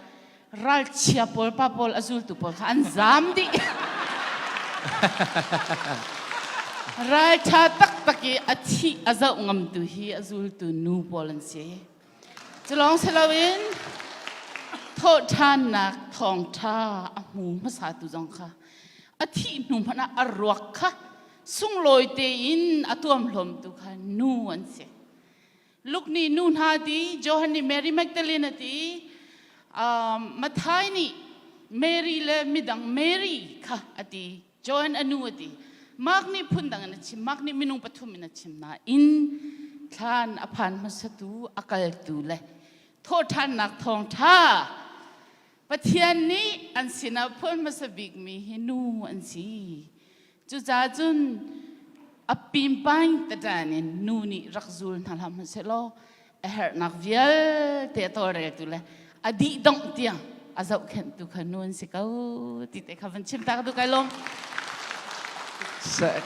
ralchia pawl pa pawl a zultu pawl kha an zaam dih. Ralṭha taktak i a thih a zoh ngamtu hi a zultu nu pawl an si. Culawng si loin thawhṭhannak thawngṭha a hmu hmasatu zong kha a thih hnu hmanh ah a ruak kha sunglawi tein a tuamhlawmtu kha nu an si. Luke nih nu hna ti, Johan nih Mary Magdalene a ti, um, Matthai nih Mary le midang Mary kha a ti. Joan a nu a ti. Mark nih phundang in a chim. Mark nih minung pathum in a chim nain thlan a phan hmasatu a kaltu le thawhṭhannak thawngṭha Pathian nih an sinah phuan hmasa bikmi hi nu an si. Cucaah cun a pimpaing tatan in nu nih rak zul hna hlah hmanhsehlaw a herhnak vialte a tawlreltu le a dih dongh tiang a zohkhenhtu kha nu an si ko ti te kha van chim ta ka duh kai lawm.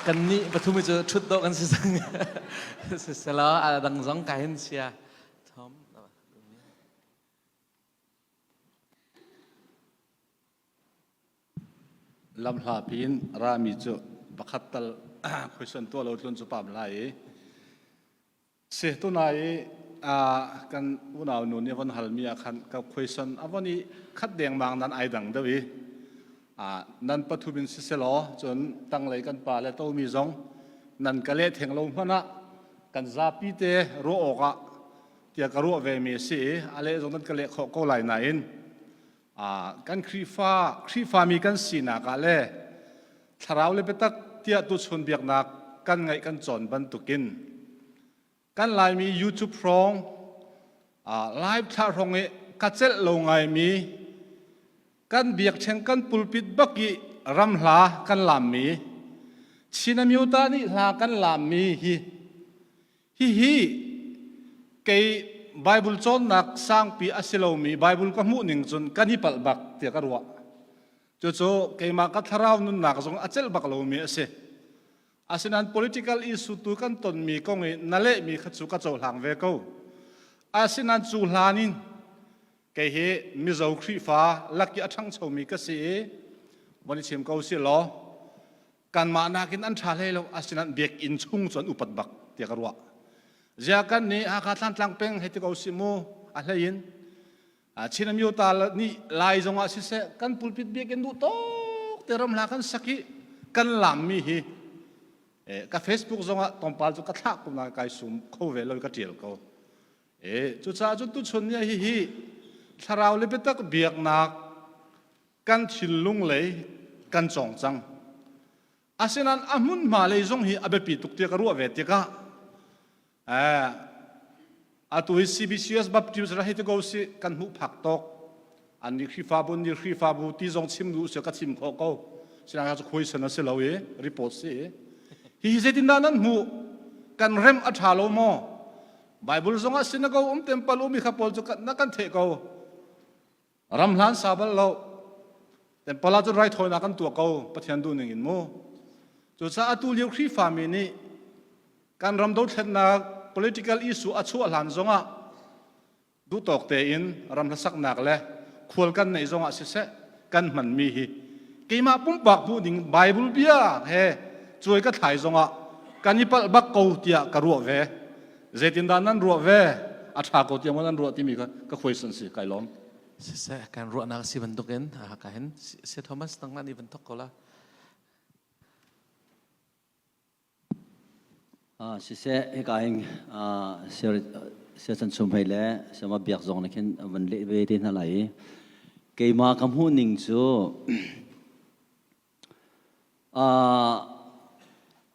Kan nih pathum cu ṭhut dawh kan si cang. Siselaw a dang zong ka hin sia. Tom. Lamhla piin rami cu. Pakhat tal question tuah lo tlun cu pam lai i. Si tunai i kan unau nu nih a von halmi ah khan ka question a von i khat dengmang nan ai dang deuh i nan pathum in siselaw cun tanglei kan pa le tomi zong nan ka leh theng lo hmanh ah kan zapi te ruah awk ah tiah ka ruah ve mi a si i a leh zong nan ka leh khawh ko lai nain kan Khrihfa Khrihfami kan sinak ah le thlarau le biatak tiah tuchun biaknak kan ngaih kan cawn bantukin kan Laimi YouTube hrawng live thlah hrawng i ka celh lo ngaimi kan biakṭheng kan pulpit bak i ram hla kan lammi Chin Amyota nih hla kan lammi hi hihi kei Bible cawnnak sangpi a si lomi Bible ka hmuh ning cun kan i palh bak tiah ka ruah. Cucu keimah ka thlarau nunnak zong a celh bak lomi a si. Asinain political issue tu kan tonmi kong i na lehmi kha cu ka cohlang ve ko. Asinain cu hlan in kei hi Mizo Khrihfa lak i a ṭhangchomi ka si i von i chim ko si law kanmah nakin an ṭha hlei lo asinain biakinn chung cu an upat bak tiah ka ruah. Zia kan nih Hakha Thlantlang peng hei ti ko si mu a hlei in Chin Amyota nih Lai zong ah siseh kan pulpit biakinn duh tawk te ram hla kan sak i kan lammi hi ka Facebook zong ah tlawmpal cu ka thlah ko nain kai sum kho ve lo ka ṭial ko. Cucaah cun tuchun ni ah hihi thlarau le biatak biaknak kan thinlung lei kan cawng cang. Asinain a hmunhma lei zong hi a biapi tuk tiah ka ruah ve tikah atu hi CBCS Baptist ra hei ti ko si kan hmuh phak tawk an ni Khrihfabu ni Khrihfabu ti zong chim duh si ka chim khawh ko sinain cu khuai san a si lo i report si hi hi zeitindah nan hmuh kan rem a ṭha lo maw Bible zong ah synagogue um temple um i kha pawl cu na kan theh ko Ram hlan sa bal lo. Temple ah cun raithawinak kan tuah ko Pathian duh ning in mu. Cucaah atu lio Khrihfami nih kan ram dothlennak political issue a chuah hlan zongah duhtawk tein ram hlasaknak le khual kan neih zongah siseh kan hmanmi hi keimah pumpak hmuh ding Bible bia he cuai ka thlai zongah kan i palh bak ko tiah ka ruah ve. Zeitindah nan ruah ve? A ṭha ko tiah maw nan ruah timi kha ka question si kai lawm. Siseh kan ruahnak si bantukin ka hin Sir Thomas nangmah nih van thok ko la. Siseh hika hin Sir Sir Chan Chum hei le Sir Biak zong nih khin van leh ve te hna lai i keimah ka hmuh ning cu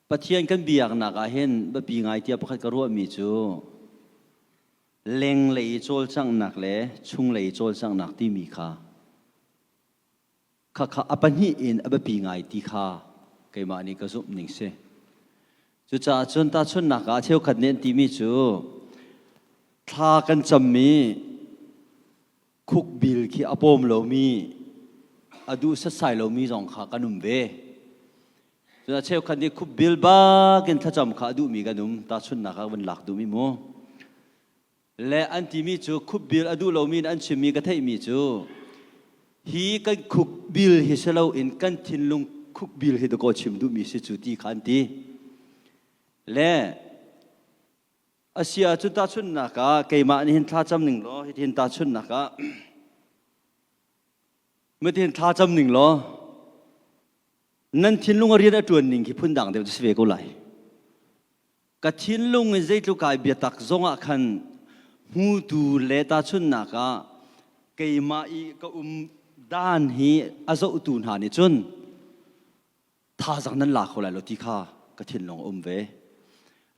Pathian kan biaknak ah hin biapi ngai tiah pakhat ka ruahmi cu lenglei i cawlcanghnak le chunglei i cawlcanghnak timi kha khakha a pahnih in a biapi ngai ti kha keimah nih ka zumh ning si. Cucaah cun tahchunhnak ah cheukhat nih an timi cu thla kan cammi khukbil khi a pawm lomi a duh setsai lomi zong kha kan um ve. Cun a cheukhat nih khukbil bak in thlacam kha a duhmi kan um. Tahchunhnak ah van lak duhmi mu. Le an timi cu khukbil a duh lomi in an chimmi ka theihmi cu hi kan khukbil hi si loin kan thinlung khukbil hi dakaw chim duhmi si cu ti kha an ti. Le A si ahcun tahchunhnak ah keimah nih hin thlacam ning law hitin tahchunhnak ah mitin thlacam ning law nan thinlung a rian a ṭuan ning khi phundang deuh cu si ve ko lai. Ka thinlung in zeitluk kai biatak zongah khan hmutu le tahchunhnak ah keimah i ka um dan hi a zohtu hna nih cun thazang nan la kho lai lo ti kha ka thinlung a um ve.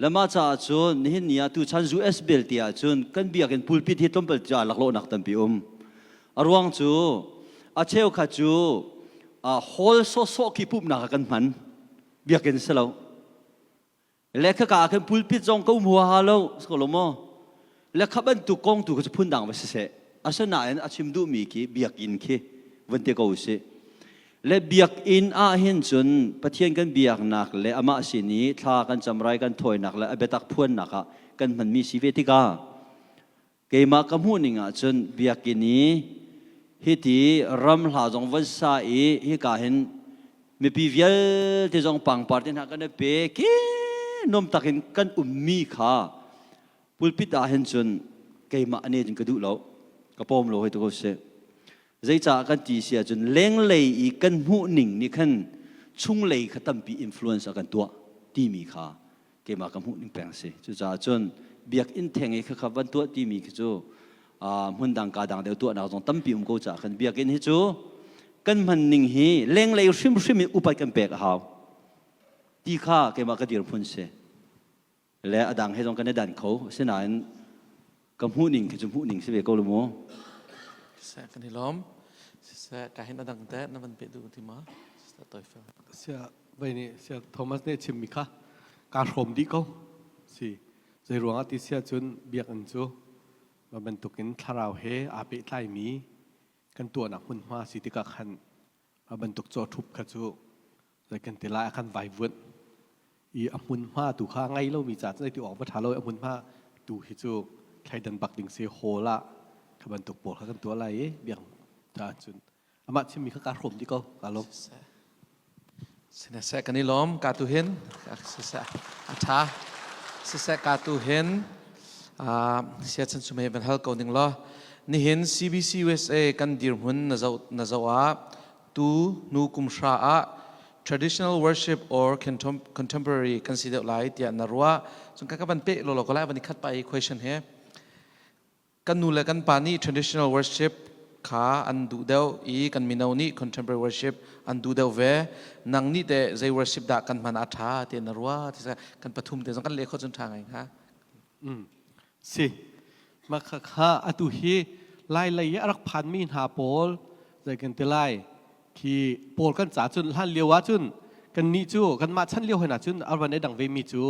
Le mah caah cun nihin ni ah tuchan US belte ah cun kan biakinn pulpit hi tlawmpal ca laklawhnak tampi um. A ruang cu a cheukhat cu hall sawhsawh khi pumhnak ah kan hman. Biakinn si lo. Le khaka ah khan pulpit zong ka um huaha lo si ko lo maw le kha bantuk kong tu kha cu phundang va siseh asinain a chim duhmi khi biakinn khi van ti ko usih le biakinn ah hin cun Pathian kan biaknak le amah sin i thla kan cam rai kan thawinak le a biatak phuannak ah kan hmanmi si ve tikah Keimah ka hmuh ning ahcun biakinn i hiti ram hla zong van sa i hika hin Mipi vialte zong pangpar te hna kan i pe ke nom takin kan ummi kha pulpit ah hin cun keimah ane cun ka duh lo. Ka pawm lo hoi tu ko seh. Zeicah kan ti si ahcun lenglei i kan hmuh ning nih khan chunglei kha tampi influence a kan tuah timi kha keimah ka hmuh ning peng si. Cucaah cun biakinn theng i khakha van tuah timi khi cu hmun dang ka dang deuh tuahnak zong tampi um ko caah khan biakinn hi cu kan hman ning hi lenglei hrimhrim in upat kan pek a hau ti kha keimah ka dirhmun si. Le a dang he zong kan i dan kho. Asinain ka hmuh ning khi cu hmuh ning si ve ko lu mu. Siseh kan i lawm. Siseh ka hin a dang te na van pe duh ti ma? Siseh toi fel. Sia vai nih sia Thomas nih chimmi kha kaa hrawm dih ko. Si zei ruangah ti sia cun biakinn cu ma bantukin thlarau he aa pehtlaimi kan tuahnak hmunhma si tikah khan ma bantuk caw ṭhup kha cu zei kan ti lai a kan vaivuanh i a hmunhma tu kha ngei lomi ca zei ti awk va ṭha lo a hmunhma tu hi cu thleidan bak ding si hall ah kha bantuk pawl kha kan tuah lai i biak caah cun amah chimmi kha kaa hrawm dih ko kaa lawm. Siseh kan i lawm ka tu hin siseh a ṭha siseh ka tu hin sia chan sumei van hal ko ning law nihin CBC USA kan dirhmun na zoh na zoh ah tu nu kum hra ah traditional worship or contemporary kan si deuh lai tiah na ruah cun ka ka van pe lo lo ko lai van i khat pa i question he kan nu le kan pa nih traditional worship kha an duh deuh i kan mino nih contemporary worship an duh deuh ve nang nih teh zei worship dah kan hman a ṭha ti na ruah ti kan pathum te zong kan leh kho cun ṭha ngai hnga Si. Mah kha atu hi lai lei i a rak phanmi hna pawl zei kan ti lai khi pawl kan ca cun hlan lio ah cun kannih cu kanmah chan lio hen ah cun a van i dang vemi cu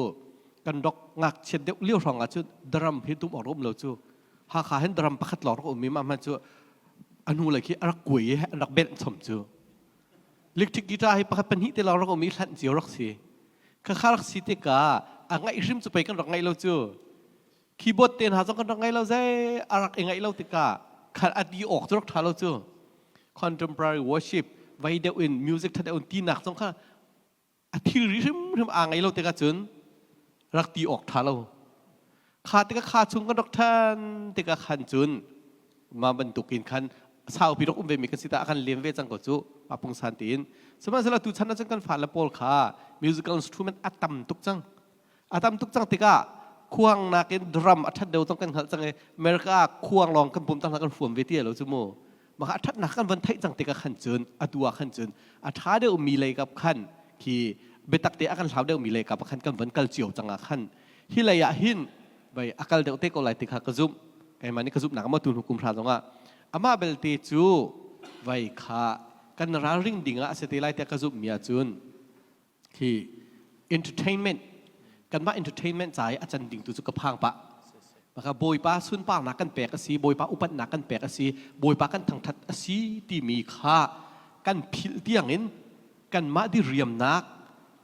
kan rok ngakchiat deuh lio hrawng ah cun drum hi tum awk um lo cu Hakha hin drum pakhat lawng rak um i mah hmanh cu a hnu lei khi a rak kuai i an rak benh chom cu electric guitar hi pakhat pahnih te lawng rak um i hlanh cio rak si khakha rak si tikah a ngaih hrim cu pei kan rak ngaih lo cu keyboard te hna zong kan rak ngaih lo zei a rak i ngaih lo tikah khan a ti awk cu rak ṭha lo cu contemporary worship vai deuh in music ṭha deuh in tinak zong kha a thilri hrimhrim aa ngei lo tikah cun rak ti awk ṭha lo kha tikah kha chung kan rak ṭhan tikah khan cun mah bantukin khan saupi rak um ve mi kan si ta kan lem ve cang ko cu ma pungsan tiin sihmanhsehlaw tu chan ah cun kan fale pawl kha musical instrument a tam tuk cang a tam tuk cang tikah khuang nakin drum a ṭhat deuh zong kan hngalh cang i America ah khuang lawng kan pum tang kan fuam ve ti lo cu mu maka a ṭhatnak kan van theih cang tikah khan cun atu ah khan cun a ṭha deuh mi lei kap khan khi biatak te a kan hlau deuh mi lei kap khan kan van kal cio cang ah khan hi lei ah hin vai a kal deuh te ko lai ti kha ka zumh keimah nih ka zumhnak ma tu hnu kum hra zongah amah belte cu vai kha kan ralring ding ah a si te lai tiah ka zumh mi ahcun khi entertainment kanmah entertainment ca i a can ding tu cu ka phang pah maka bawipa sunparnak kan pek a si bawipa upatnak kan pek a si bawipa kan thangthat a si timi kha kan philh tiangin kanmah diriamnak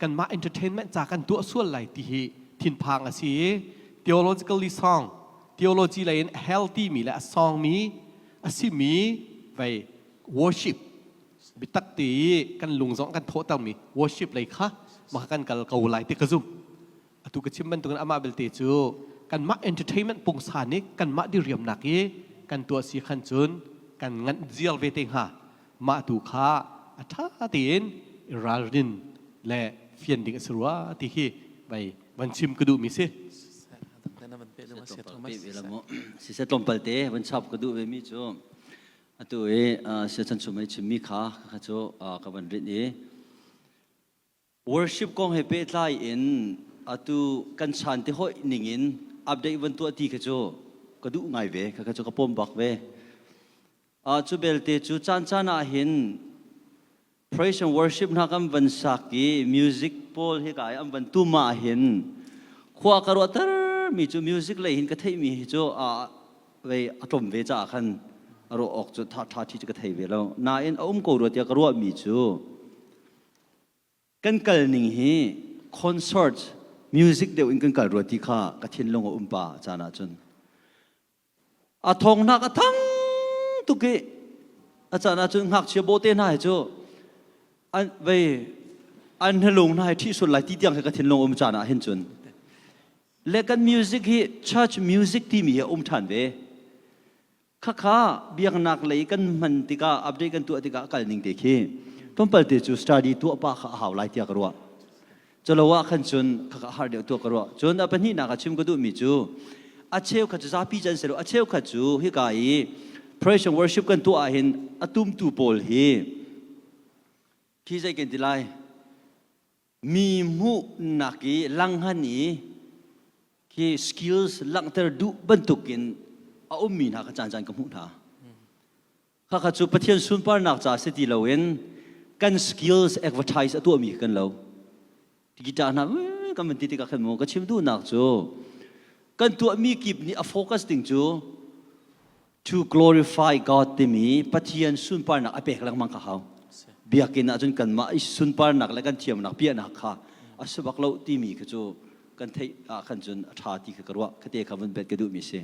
kanmah entertainment ca kan tuah sual lai ti hi thinphang a si theologically song theology lei in healthy mi le a song mi a si mi vei worship bitak te i kan lung zong kan thawhtermi worship lei kha mah kan kal ko lai ti ka zumh atu ka chim bantukin amah belte cu kanmah entertainment pungsa nih kanmah diriamnak i kan tuah si khan cun kan nganh ziar ve te hnga mah tu kha a ṭha tein i ralrin le fian ding a si rua ti hi vai van chim ka duhmi si Siseh tlawmpal te van chap ka duh ve mi cu Atu i siachan chung i chimmi kha kha cu ka van rinh i worship kong he pehtlai in atu kan chan te hoih ning in update van tuah ti kha cu ka duh ngai ve kha cu ka pom bak ve. Cu belte cu caan caan ah hin praise and worship hna kan van sak i music pawl hi ka an van tum ah hin khua ka ruahter mi cu music lei hin ka theih mi hi cu a vei a tlawm ve caah khan a ruah awk cu tha tha thi cu ka thei ve lo nain a um ko rua tiah ka ruah mi cu kan kal ning hi concert music deuh in kan kal rua ti kha ka thinlung a um pa caan ah cun A thawngnak a thang tuk i a caan ahcun ngakchia bawhte hna hi cu an vei An hnalung hna hi ṭhih sual lai ti tiang khi ka thinlung um caan ah hin cun le kan music hi church music timi hi a um ṭhan ve. Khakha biaknak lei kan hman tikah update kan tuah tikah kal ning te khi tlawmpal te cu study tuah pah kha a hau lai tiah ka ruah. Calo ah khan cun khakha har deuh tuah ka ruah. Cun a pahnihnak ah chim ka duhmi cu a cheukhat cu zapi can si lo a cheukhat cu hika i praise and worship kan tuah ahhin a tumtu pawl hi khi zei kan ti lai mi hmuhnak i langhan i khi skills langhter duh bantukin a ummi hna kha caan caan ka hmuh hna. Khakha cu Pathian sunparnak ca si ti loin kan skills advertise a tuahmi kan lo. Guitar hna kan van ti tikah khan mu ka chim duhnak cu kan tuahmi kip nih a focus ding cu to glorify God timi Pathian sunparnak a pek lengmang ka hau. Biakinn ahcun kanmah i sunparnak le kan thiamnak piahnak kha a si bak lo timi kha cu kan theih ah khan cun a ṭha ti kha ka ruah. Khate kha vun bet ka duhmi si.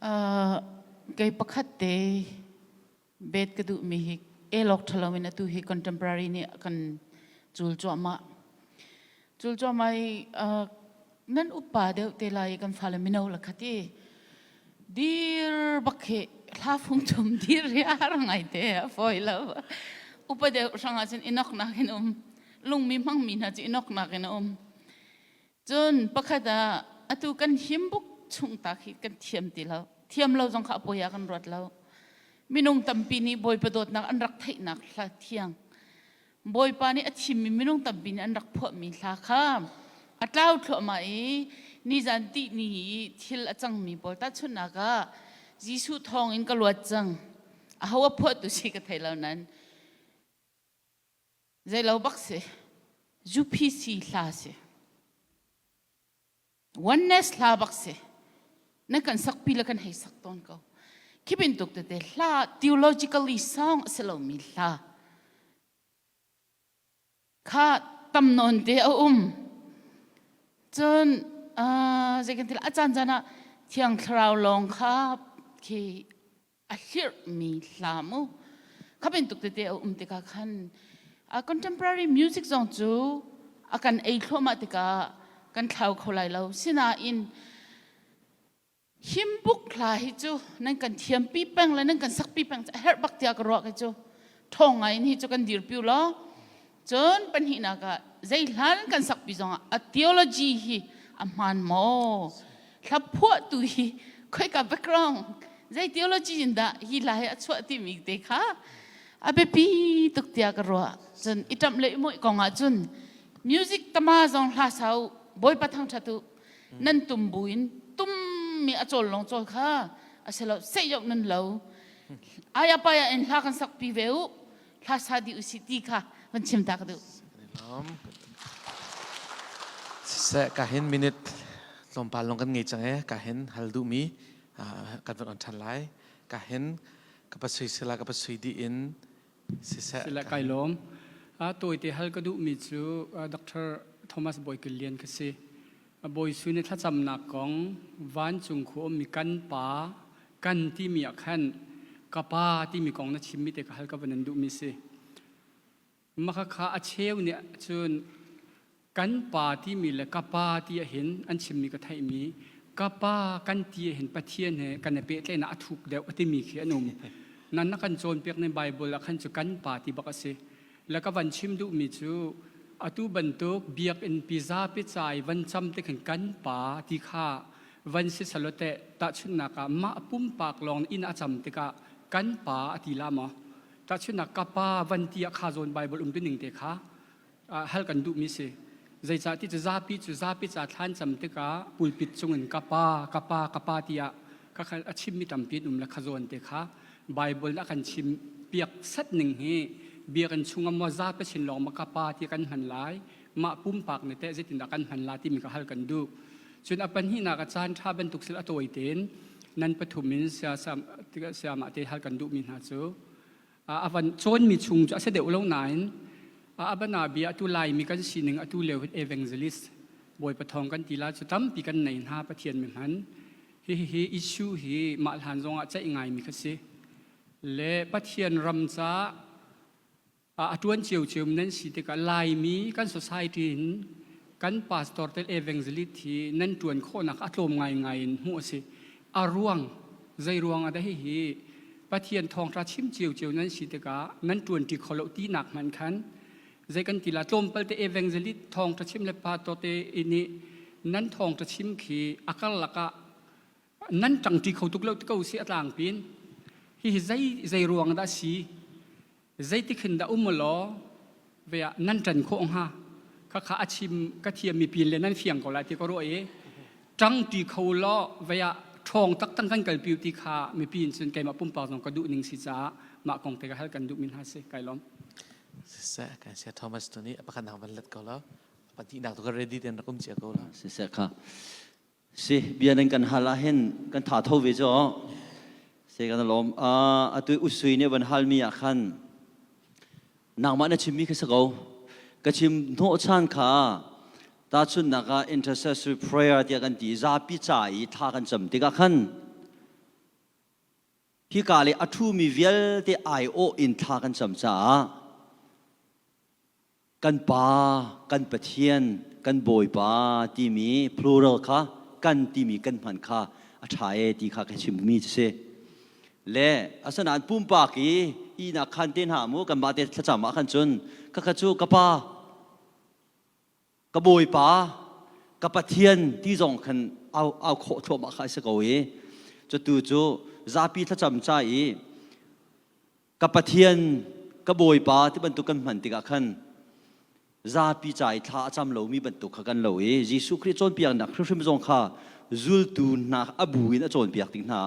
Uh, kei pakhat te bet ka duhmi hi elok ṭhalo in atu hi contemporary nih kan cul cuahmah. Cul cuahmah i uh, nan upa deuh te lai i kan fale mino la khat i dir bak hi hla fung thum dir hi a har ngai te a fawi lo. Upa deuh hrang ah cun inok nak in um lungmi hmangmi hna cu inok nak in a um. Cun pakhat ah atu kan him buk chung ta khi kan thiam ti lo. Thiam lo zong kha a poi ah kan ruat lo. Minung tampi nih Bawipa dawtnak an rak theihnak hla thiang. Bawipa nih a thimmi minung tampi nih an rak phuahmi hla kha a tlau thluahmah i nizan tih ni i thil a cangmi pawl tahchunhnak ah Jesuh thawng in ka luat cang. Aho a phuahtu si ka thei lo nan Zeilo bak si. UPC hla si. Oneness hla bak si. Na kan sakpi le kan hei sak tawn ko. Khi bantuk tete hla theologically song a si lomi hla kha tam nawn te a um. Cun uh, zei kan ti a caan caan ah thiang thlarau lawng kha khi a hlirhmi hla mu kha bantuk tete a um tikah khan contemporary music zong cu a kan ei thluahmah tikah kan thlau kho lai lo sinain himbuk hla hi cu nan kan thiampi peng le nan kan sakpi peng a herh bak tiah ka ruah kai cu ṭhawng ngai in hi cu kan dirpi law cun pahnihnak ah zei hla nan kan sakpi zongah a theology hi a hmaan maw hla phuahtu hi khoika background zei theology in dah hi hla hi a chuah timi te kha a biapi tuk tiah ka ruah cun i ṭamh le i mawih kong ah cun music tama zong hla sau bawipa thangṭhat u nan tum buin tum mi a cawl lawng cawl kha a si lo seh nan lo aya paya in hla kan sakpi ve u hla sa di usih ti kha van chim ta ka duh. Siseh ka hin minute tlawmpal lawng kan ngei cang e ka hin hal duhmi kan van on ṭhan lai ka hin ka pasui sila ka pasui dih in siseh sila kai lawm a tawite hal ka duhmi cu Dr. Thomas Boykil Lian ka si Bawi Sui nih thlacamnak kong vancung khu ummi kan pa kan timi ah khan ka pa timi kong na chimmi te ka hal ka van in duhmi si. Maka kha a cheu nih cun kan pa timi le ka pa ti ahhin an chimmi ka theihmi ka pa kan ti ahhin Pathian he kan i pehtlaihnak a thuk deuh a timi khi an um. Nan na kan cawnpiak ning Bible ah khan cu kan pa ti bak a si. Le ka van chim duhmi cu atu bantuk biakinn pi zapi ca i van cam te khin kan pa ti kha van si salote tahchunhnak ah mah pumpak lawng inn a cam tikah kan pa a ti la maw tahchunhnak ka pa van ti ah kha zawn Bible um ning te kha hal kan duhmi si zeicah ti cu zapi cu zapi ca thlan cam tikah pulpit cungin ka pa ka pa ka pa tiah ka a chimmi tampi an um le kha zawn te kha Bible a kan chim piak set ning hi biakinn chungah maw zapi sin lawng ma ka pa ti kan hman lai mah pumpak nih teh zeitindah kan hman la timi ka hal kan duh cun a pahnihnak a caan ṭha bantuk sil a tawi tein nan pathum in siamah te hal kan duhmi hna cu a van cawnmi chung cu a si deuh lo nain a bana bia atu laimi kan sining atu lio evangelist bawipa thawng kan ti la cu tampi kan nei hna pathian mi hman hihi issue hi mah hlan zongah ceih ngaimi kha si le pathian ram ca. A ṭuan ciocio nan si tikah Laimi kan society in kan pastor te evangelist hi nan ṭuan khawhnak a tlawm ngaingai in hmuh a si. A ruang zei ruang ah dah hihi Pathian thawngṭha chim ciocio nan si tikah nan ṭuanṭi kho lo tinak hmanh khan zei kan ti la tlawmpal te evangelist thawngṭha chim le pastor te nih nan thawngṭha chim khi a karlak ah nan ṭangṭi kho tuk lo ti ko si a tlangpin hihi zei zei ruang dah si zeitik hin dah um law ve ah nan ṭan khawh hnga khakha a chim ka thiam mi pin le nan fiang ko lai ti ka ruah i ṭangṭi kho law ve ah ṭhawng taktak kan kalpi ti kha mipi in cun keimah pumpak zong ka duh ning si caah mah kong te ka hal kan duh min ha si kai lawm Siseh kan sia Thomas tu nih pakhat nang van let ko lo pahnihnak tu ka ready ten rak um cia ko lo Siseh kha Si bia nan kan hal ahhin kan tha tho ve cu se kan lawm. Atu usui nih van halmi ah khan nangmah na chimmi kha si ko. Ka chim hnawhchan kha tahchunhnak ah intercessory prayer tiah kan ti zapi ca i thla kan cam tikah khan hika le a ṭhumi vialte aiawh in thla kan cam caah Kan Pa, kan Pathian, kan Bawipa timi plural kha kan timi kan hman kha a ṭha e ti kha ka chimmi cu si. Le asinain pumpak i ihnak khan te hna mu kanmah te thlacam ah khan cun khakha cu ka pa, ka Bawipa, ka Pathian ti zong khan au, au khawh thluahmah kha a si ko i cutu cu zapi thlacam ca i ka Pathian, ka Bawipa ti bantuk kan hman tikah khan zapi ca i thla a cam lomi bantuk kha kan lo i Jesuh Khrih cawnpiaknak hrimhrim zong kha zultu hna a bu in a cawnpiak tik hna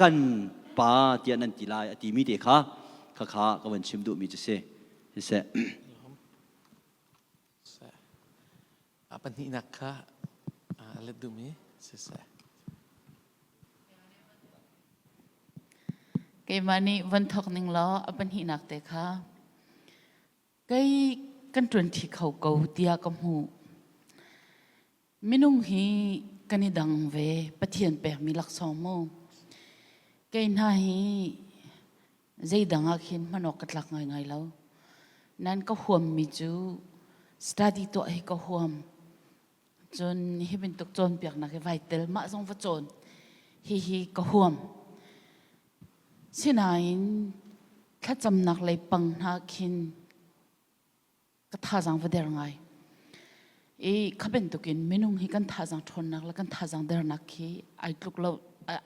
kan pa tiah nan ti lai a timi te kha khakha ka van chim duhmi cu si. Siseh. A pahnihnak kha a let duhmi siseh. Keimah nih van thawk ning law a pahnihnak te kha kei kan ṭuanṭi kho ko tiah ka hmuh. Minung hi kan i dang ve Pathian pekmi laksawng mu. Kei hna hi zeidang ah khin hman awk ka tlak ngaingai lo. Nan ka huammi cu study tuah hi ka huam. Cun hi bantuk cawnpiaknak hi vai tel mah zong va cawn hihi ka huam. Sinain thlacamnak lei pang hna khin ka thazaang va der ngai. I kha bantukin minung hi kan thazaang ṭhawnnak le kan thazaang dernak khi ai tluk lo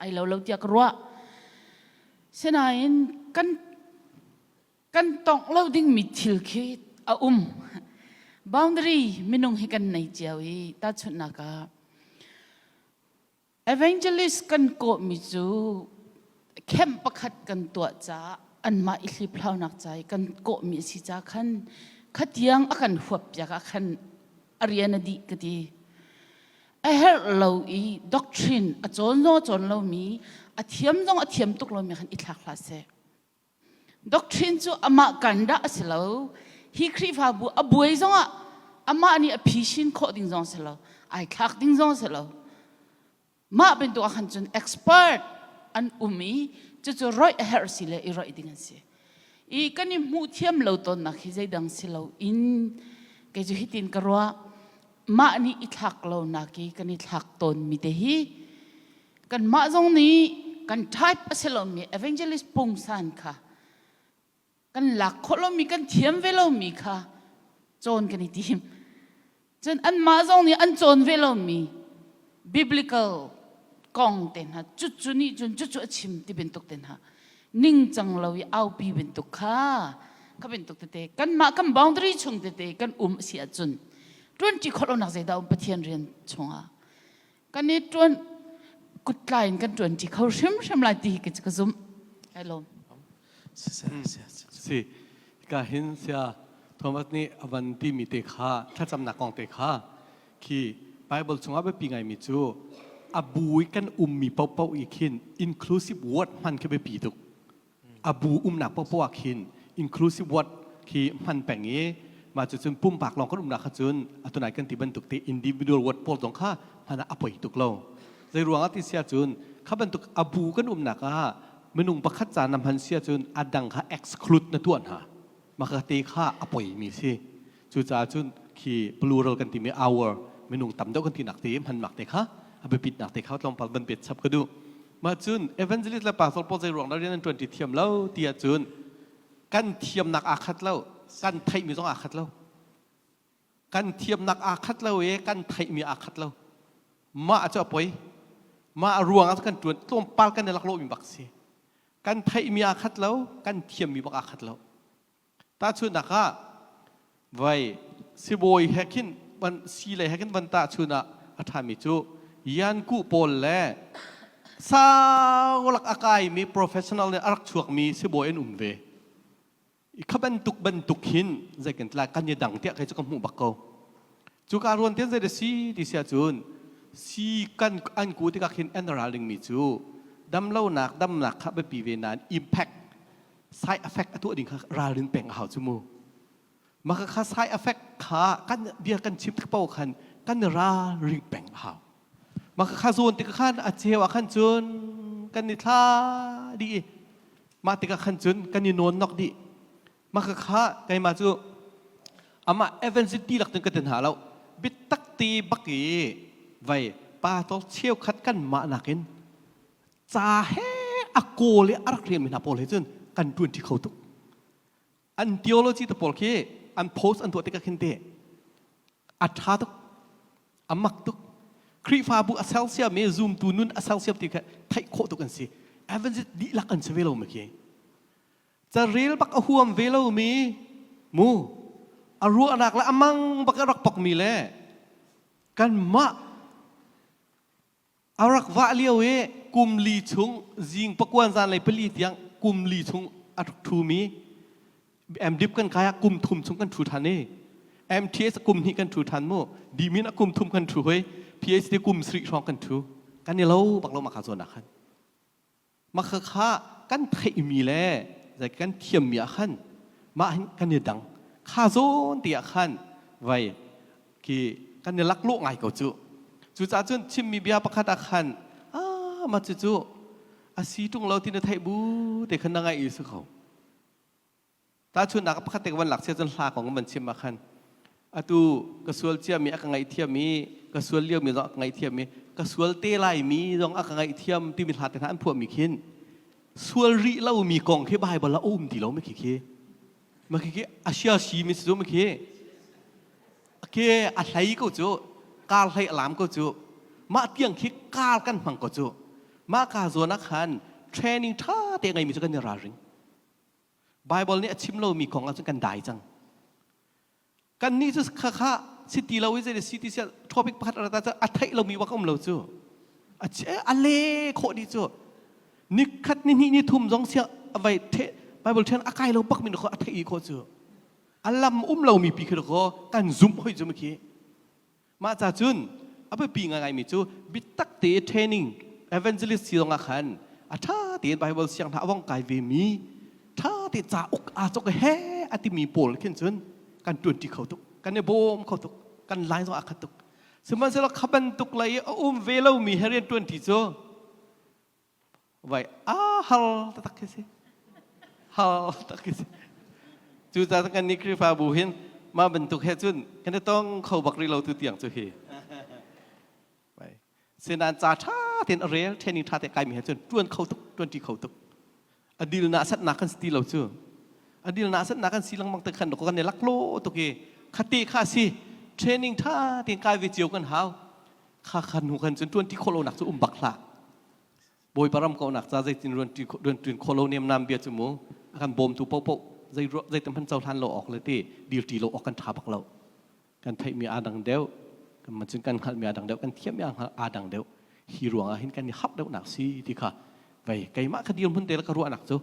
ai lo lo tiah ka ruah. Sinain kan kan tongh lo dingmi thil khi a um. Boundary minung hi kan nei cio i tahchunhnak ah Evangelist kan kawhmi cu camp pakhat kan tuah caah anmah i hliphlaunak ca i kan kawhmi a si ca khan khatiang a kan huap piak ah khan a rian a dih ka ti. A herh lo i doctrine a cawn zong a cawn lomi a thiam zong a thiam tuk lomi khan i thlak hlah seh. Doctrine cu amah kan dah a si lo. Hi Khrihfabu a buai zongah amah nih a phishin khawh ding zong si lo. Ai thlak ding zong si lo. Mah bantuk ah khan cun expert an um i cucu roih a herh si le i roih ding an si. I kan i hmuh thiam lo tawnnak hi zeidang si lo in kei cu hitin ka ruah mah nih i thlak lo nak i kan i thlak tawn mi te hi Kanmah zong nih kan type a si lomi evangelist pungsan kha kan lak khawh lomi kan thiam ve lomi kha cawn kan i tim. Cun anmah zong nih an cawn ve lomi biblical kong te hna cucu nih cun cucu a chim ti bantuk te hna ningcang lo i aupi bantuk kha kha bantuk tete kanmah kan boundary chung tete kan um a si ahcun ṭuanṭi khawh lonak zeidah um Pathian rian chungah Kan i ṭuan kuttlai in kan ṭuanṭi kho hrimhrim lai ti hi ka zumh. Kai lawm. Si ka hin sia Thomas nih a van timi te kha thlacamnak kong te kha khi Bible chungah biapi ngaimi cu a bu i kan ummi paohpaoh i khin inclusive word hman khi biapi tuk. A bu umnak paohpaoh ah khin inclusive word khi hman peng i mah cucun pumpak lawng kan umnak kha cun atunai kan ti bantuk te individual word pawl zong kha hman ah a poi tuk lo. Zei ruang ah ti sia cun kha bantuk a bu kan umnak ah minung pakhat ca na hman sia cun a dang kha exclude na tuah hna. Maka te kha a poimi si. Cucaah cun khi plural kan timi our minung tam deuh kan tinak te hmannak te kha a biapitnak te kha tlawmpal van pet chap ka duh. Mah cun evangelist le pastor pawl zei ruang dah rian an ṭuan ṭi thiam lo ti ahcun kan thiamnak aa khat lo, kan theihmi zong aa khat lo. Kan thiamnak aa khat lo i kan theihmi aa khat lo. Mah cu a poi. Mah ruang ah kan ṭuan tlawmpal kan i laklawhmi bak si. Kan theihmi aa khat lo, kan thiammi bak aa khat lo. Tahchunhnak ah vai sibawi he khin van si lei he khin van tahchun ah a ṭhami cu yanku pawl le sau lak a kaimi professional nih a rak chuakmi sibawi an um ve. I kha bantuk bantuk hin zei kan tla kan i dang tiah kei cu ka hmuh bak ko. Cuka ruan tian zei da si ti si ahcun si kan an ku tikah khin an ral dingmi cu damlonak damnak kha biapi ve nain impact side effect a tuah ding kha ralrin peng a hau cu mu. Maka kha side effect kha kan bia kan chim tik paoh khan kan ralring peng a hau. Maka kha zawn tik khan a cheu ah khan cun kan i thla dih i mah tikah khan cun kan i nawn nok dih. Maka kha keimah cu amah evangelist ti lak cun ka ti hna lo. Biatak te bak i vai pa tawk cheukhat kan mah nakin ca he a kawl i a rak rianmi hna pawl he cun kan ṭuanṭi kho tuk. An theology te pawl khi an post an tuah tikah khin te a ṭha tuk, a mak tuk. Khrihfabu a sersiam i zumtu nun a sersiam ti kha theih khawh tuk an si. Evangelist dihlak an si ve lo ma khi. Carel bak a huam ve lomi mu a ruahnak le a mang bak a rak pokmi le kanmah A rak vah lio i kum li chung zing pakuan zanlei pali tiang kum li chung a rak ṭhumi MDip kan kai ah kum thum chung kan ṭhu ṭhan i MTS kum hnih kan ṭhu ṭhan mu Dimin ah kum thum kan ṭhu hoi PhD kum sarih hrawng kan ṭhu kan i lo bak lo mah kha zawn ah khan Mah khakha kan theihmi le zei kan thiammi ah khan mah hin kan i dang. Kha zawn te ah khan vai khi kan i laklawh ngai ko cu. Cucaah cun chimmi bia pakhat ah khan ah mah cucu a si ṭung lo ti na theih bu te khan na ngaih i si kho. Tahchunhnak pakhat te ka van lak sia cun hla kong van chim ah khan atu ka sual ciami a ka ngaihthiam i ka sual liomi zong a ka ngaihthiam i ka sual te laimi zong a ka ngaihthiam timi hla te hna an phuahmi khin sual rih lomi kong khi Bible ah a um ti lo mi khi khi ma khi khi a sia si mi si mi khi ke a hlei ko cu kar hlei a lam ko cu mah tiang khi kar kan hmang ko cu mah ka zawn ah khan training tha te ngeimi cu kan i ralring Bible nih a chim lomi kong ahcun kan dai cang. Kan nih cu khakha si ti lo i zei si ti sia topic pakhat a rat a theih lomi bak um lo cu. A a le khawh dih cu. Nikhat ni hnih ni thum zong sia vai the Bible then a kai lo bak mi kho a theih khawh cu. A lam um lomi pi khi ko kan zumh hoi cu khi. Mah ca cun a biapi ngaingaimi cu biatak te training evangelist si zongah khan a ṭha tein Bible siang hna a vong kai vemi ṭha te cauk aa cawk he a timi pawl khin cun kan ṭuanṭi kho tuk kan i bawm kho tuk kan line zong aa khat tuk sihmanhsehlaw kha bantuk lei i a um ve lomi he rian ṭuanṭi cu vai a hal taktak khi si hal tak khi si cucaah kan nih Khrihfabu hin mah bantuk he cun kan i tong kho bak rih lo tu tiang cu hi vai sinan ca ṭha tein a rel training ṭha te kaimi he cun ṭuan kho tuk ṭuan ṭi kho tuk a dil na sat nak kan si ti lo cu a dil na sat nak kan si lengmang te khan kan i laklaw tuk i khate kha si training ṭha tein kai ve cio kan hau kha khan hnu khan cun ṭuan ṭi khawh lo nak cu um bak hlah Bawipa ram kauhnak ca zeitin ruan khawh lo nemnam bia cu mu a kan bawmtu paohpaoh zei zeitin hmanh cohlan lo awk le ti dirṭi lo awk kan ṭha bak lo kan theihmi aa dang deuh kan cun kan hngalhmi aa dang deuh kan thiammi aa dang deuh hi ruangah hin kan i hap deuhnak si ti kha vei keimah ka dirhmun te le ka ruahnak cu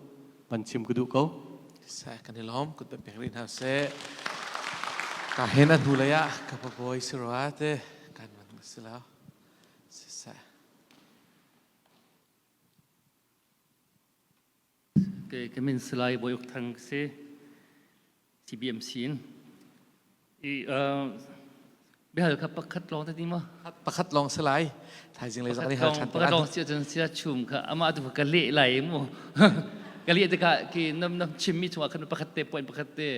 van chim ka duh ko Seh kan i lawm kut pek rih hna seh ka hen a hnu lei ah ka pabawi si rua te kan man si lo siseh Ka min Salai Bawi Uk Thang ka si. CBMC in. I biahal kha pakhat lawng te ti maw? Pakhat lawng si lai. Thaizing lei zong nih hal ṭhan Pakhat lawng si ahcun sia chum kha amah tu ka leh lai mu. Ka liah tikah khi nam nam chimmi chungah khan pakhat te point pakhat te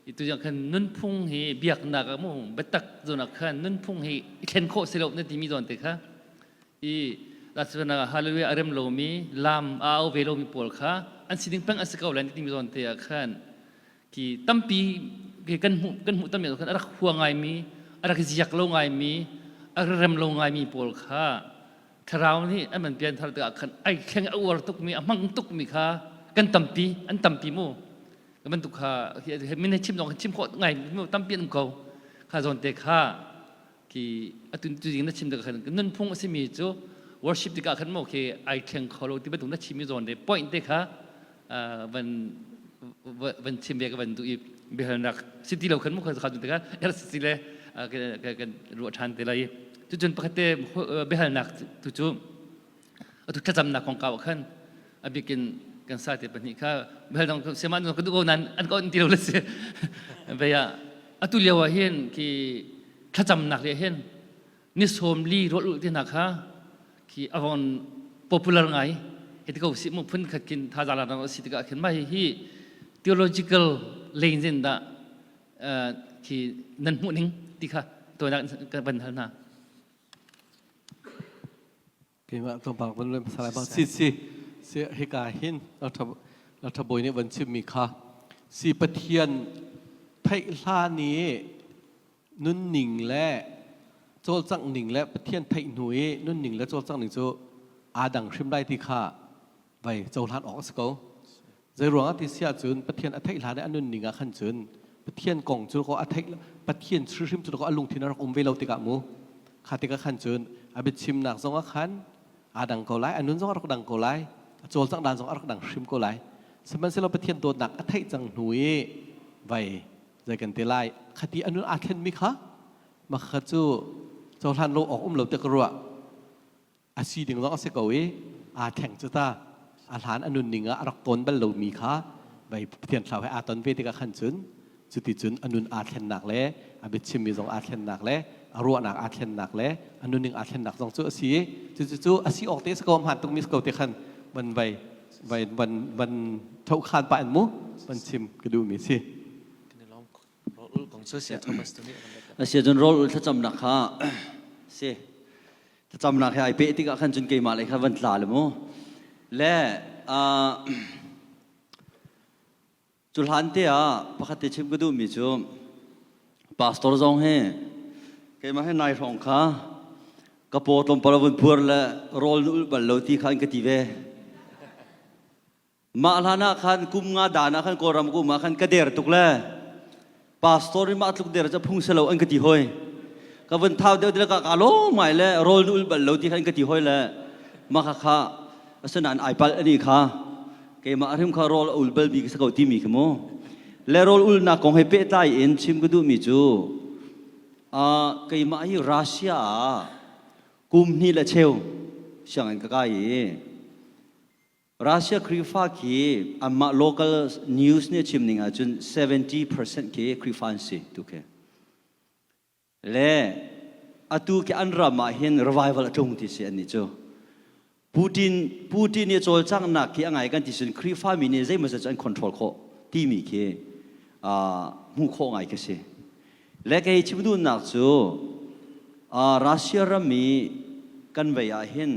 itu yang khan nunphung hi biaknak ah mu biatak zawn ah khan nunphung hi i thlen khawh si lo na timi zawn te kha i lasana hallelujah a rem lomi lam a au ve lomi pawl kha an sining peng an si ko lai na timi zawn te ah khan khi tampi khi kan hmuh kan hmuh tammi khan a rak hua ngaimi a rak ziak lo ngaimi a rak rem lo ngaimi pawl kha thlarau nih an man pian thar tikah khan ai thleng a uar tukmi a hmang tukmi kha kan tampi an tampi mu ka bantuk kha min he chim zong chim khawh ngai mu tampi an um ko kha zawn te kha khi atu tu ding na chim tikah khan nunphung a simi cu worship tikah khan mo khi ai thleng kho lo ti bantuk na chim mi zawn te point te kha van van chim ve ka van duh i biahalnak si ti lo khan mu kha kha tikah er si le kan ruah ṭhan te lai cucun pakhat te biahalnak tu cu atu thlacamnak kongkau ah khan a bikin kan sa te pahnih kha bel dong sema no ka du ko nan an ko ti lo le si veya atu lio ah hin khi thlacamnak le hin ni sawm li rual ul ti hna kha khi avon popular ngai heti ko si mu phun khat khin tha za la si tikah khin mai hi theological lane zin da khi nan hmuh ning ti kha to nak kan van hal hna Keimah tlawmpal van lem salai bang si si si hika hin la bawi nih van chimmi kha si Pathian theih hlan i nunning le cawlcangh ning le Pathian theih hnu i nunning le cawlcangh ning cu aa dang hrim lai ti kha vai cohlan awk a si ko. Zeiruang ah ti si ahcun Pathian a theih hlan i a nunning ah khan cun Pathian kong cu ko a theih Pathian hrimhrim cu ko a lungthin a rak um ve lo tikah mu kha tikah khan cun a biachimnak zong ah khan aa dang ko lai a nun zong a rak dang ko lai a cawlcangh dan zong a rak dang hrim ko lai sihmanhsehlaw Pathian dawtnak a theih cang hnu i vai zei kan ti lai khati a nun aa thlenmi kha mah kha cu cohlan lo awk um lo te ka ruah a si ding zong a si ko i aa thleng cu ta a hlan a nunning ah a rak tawn bal lomi kha vei Pathian thlau he aa ton ve tikah khan cun cuticun a nun aa thlennak le a biachimmi zong aa thlennak le a ruahnak aa thlennak le a nunning aa thlennak zong cu a si i cucu cu a si awk te si ko hmaan tukmi si ko te khan van vai vai van van thokhan pa in mu van chim ka duhmi si Asia cun rawl ul thlacamnak kha si thlacamnak he ai peh tikah khan cun keimah lei kha van tla le mu le cu hlan te ah pakhat te chim ka duhmi cu pastor zong hi keimah he nai hrawng kha ka paw tlawmpal vun phuar le rawl nu ul bal lo ti kha an ka ti ve Mah hlan ah khan kum nga dan ah khan Kawlram ka um ah khan ka der tuk le pastor nih mah tluk der cu phung si lo an ka ti hoi. Ka vun thau deuh deuh ka ka lawm ngai le rawl nu ul bal lo ti khan ka ti hoi le mah kha kha asinain ai palh ani kha keimah hrim kha rawl a ul bal mi ka si ko timi khi mu. Le rawl ulnak kong he pehtlai in chim ka duhmi cu uh, keimah hi Russia ah kum hnih le cheu sianginn ka kai i Russia Khrihfa khi anmah local news nih a chim ning ahcun 70% khi Khrihfa an si tu khi. Le atu khi an ram ah hin revival a tlung ti si an nih cu. Putin Putin nih cawlcanghnak khi a ngai kan ti cun Khrihfa mi nih zeimawzat cu an control khawh timi khi uh, hmuh khawh ngai khi si. Le kei chim duhnak cu uh, Russia ram i kan vei ah hin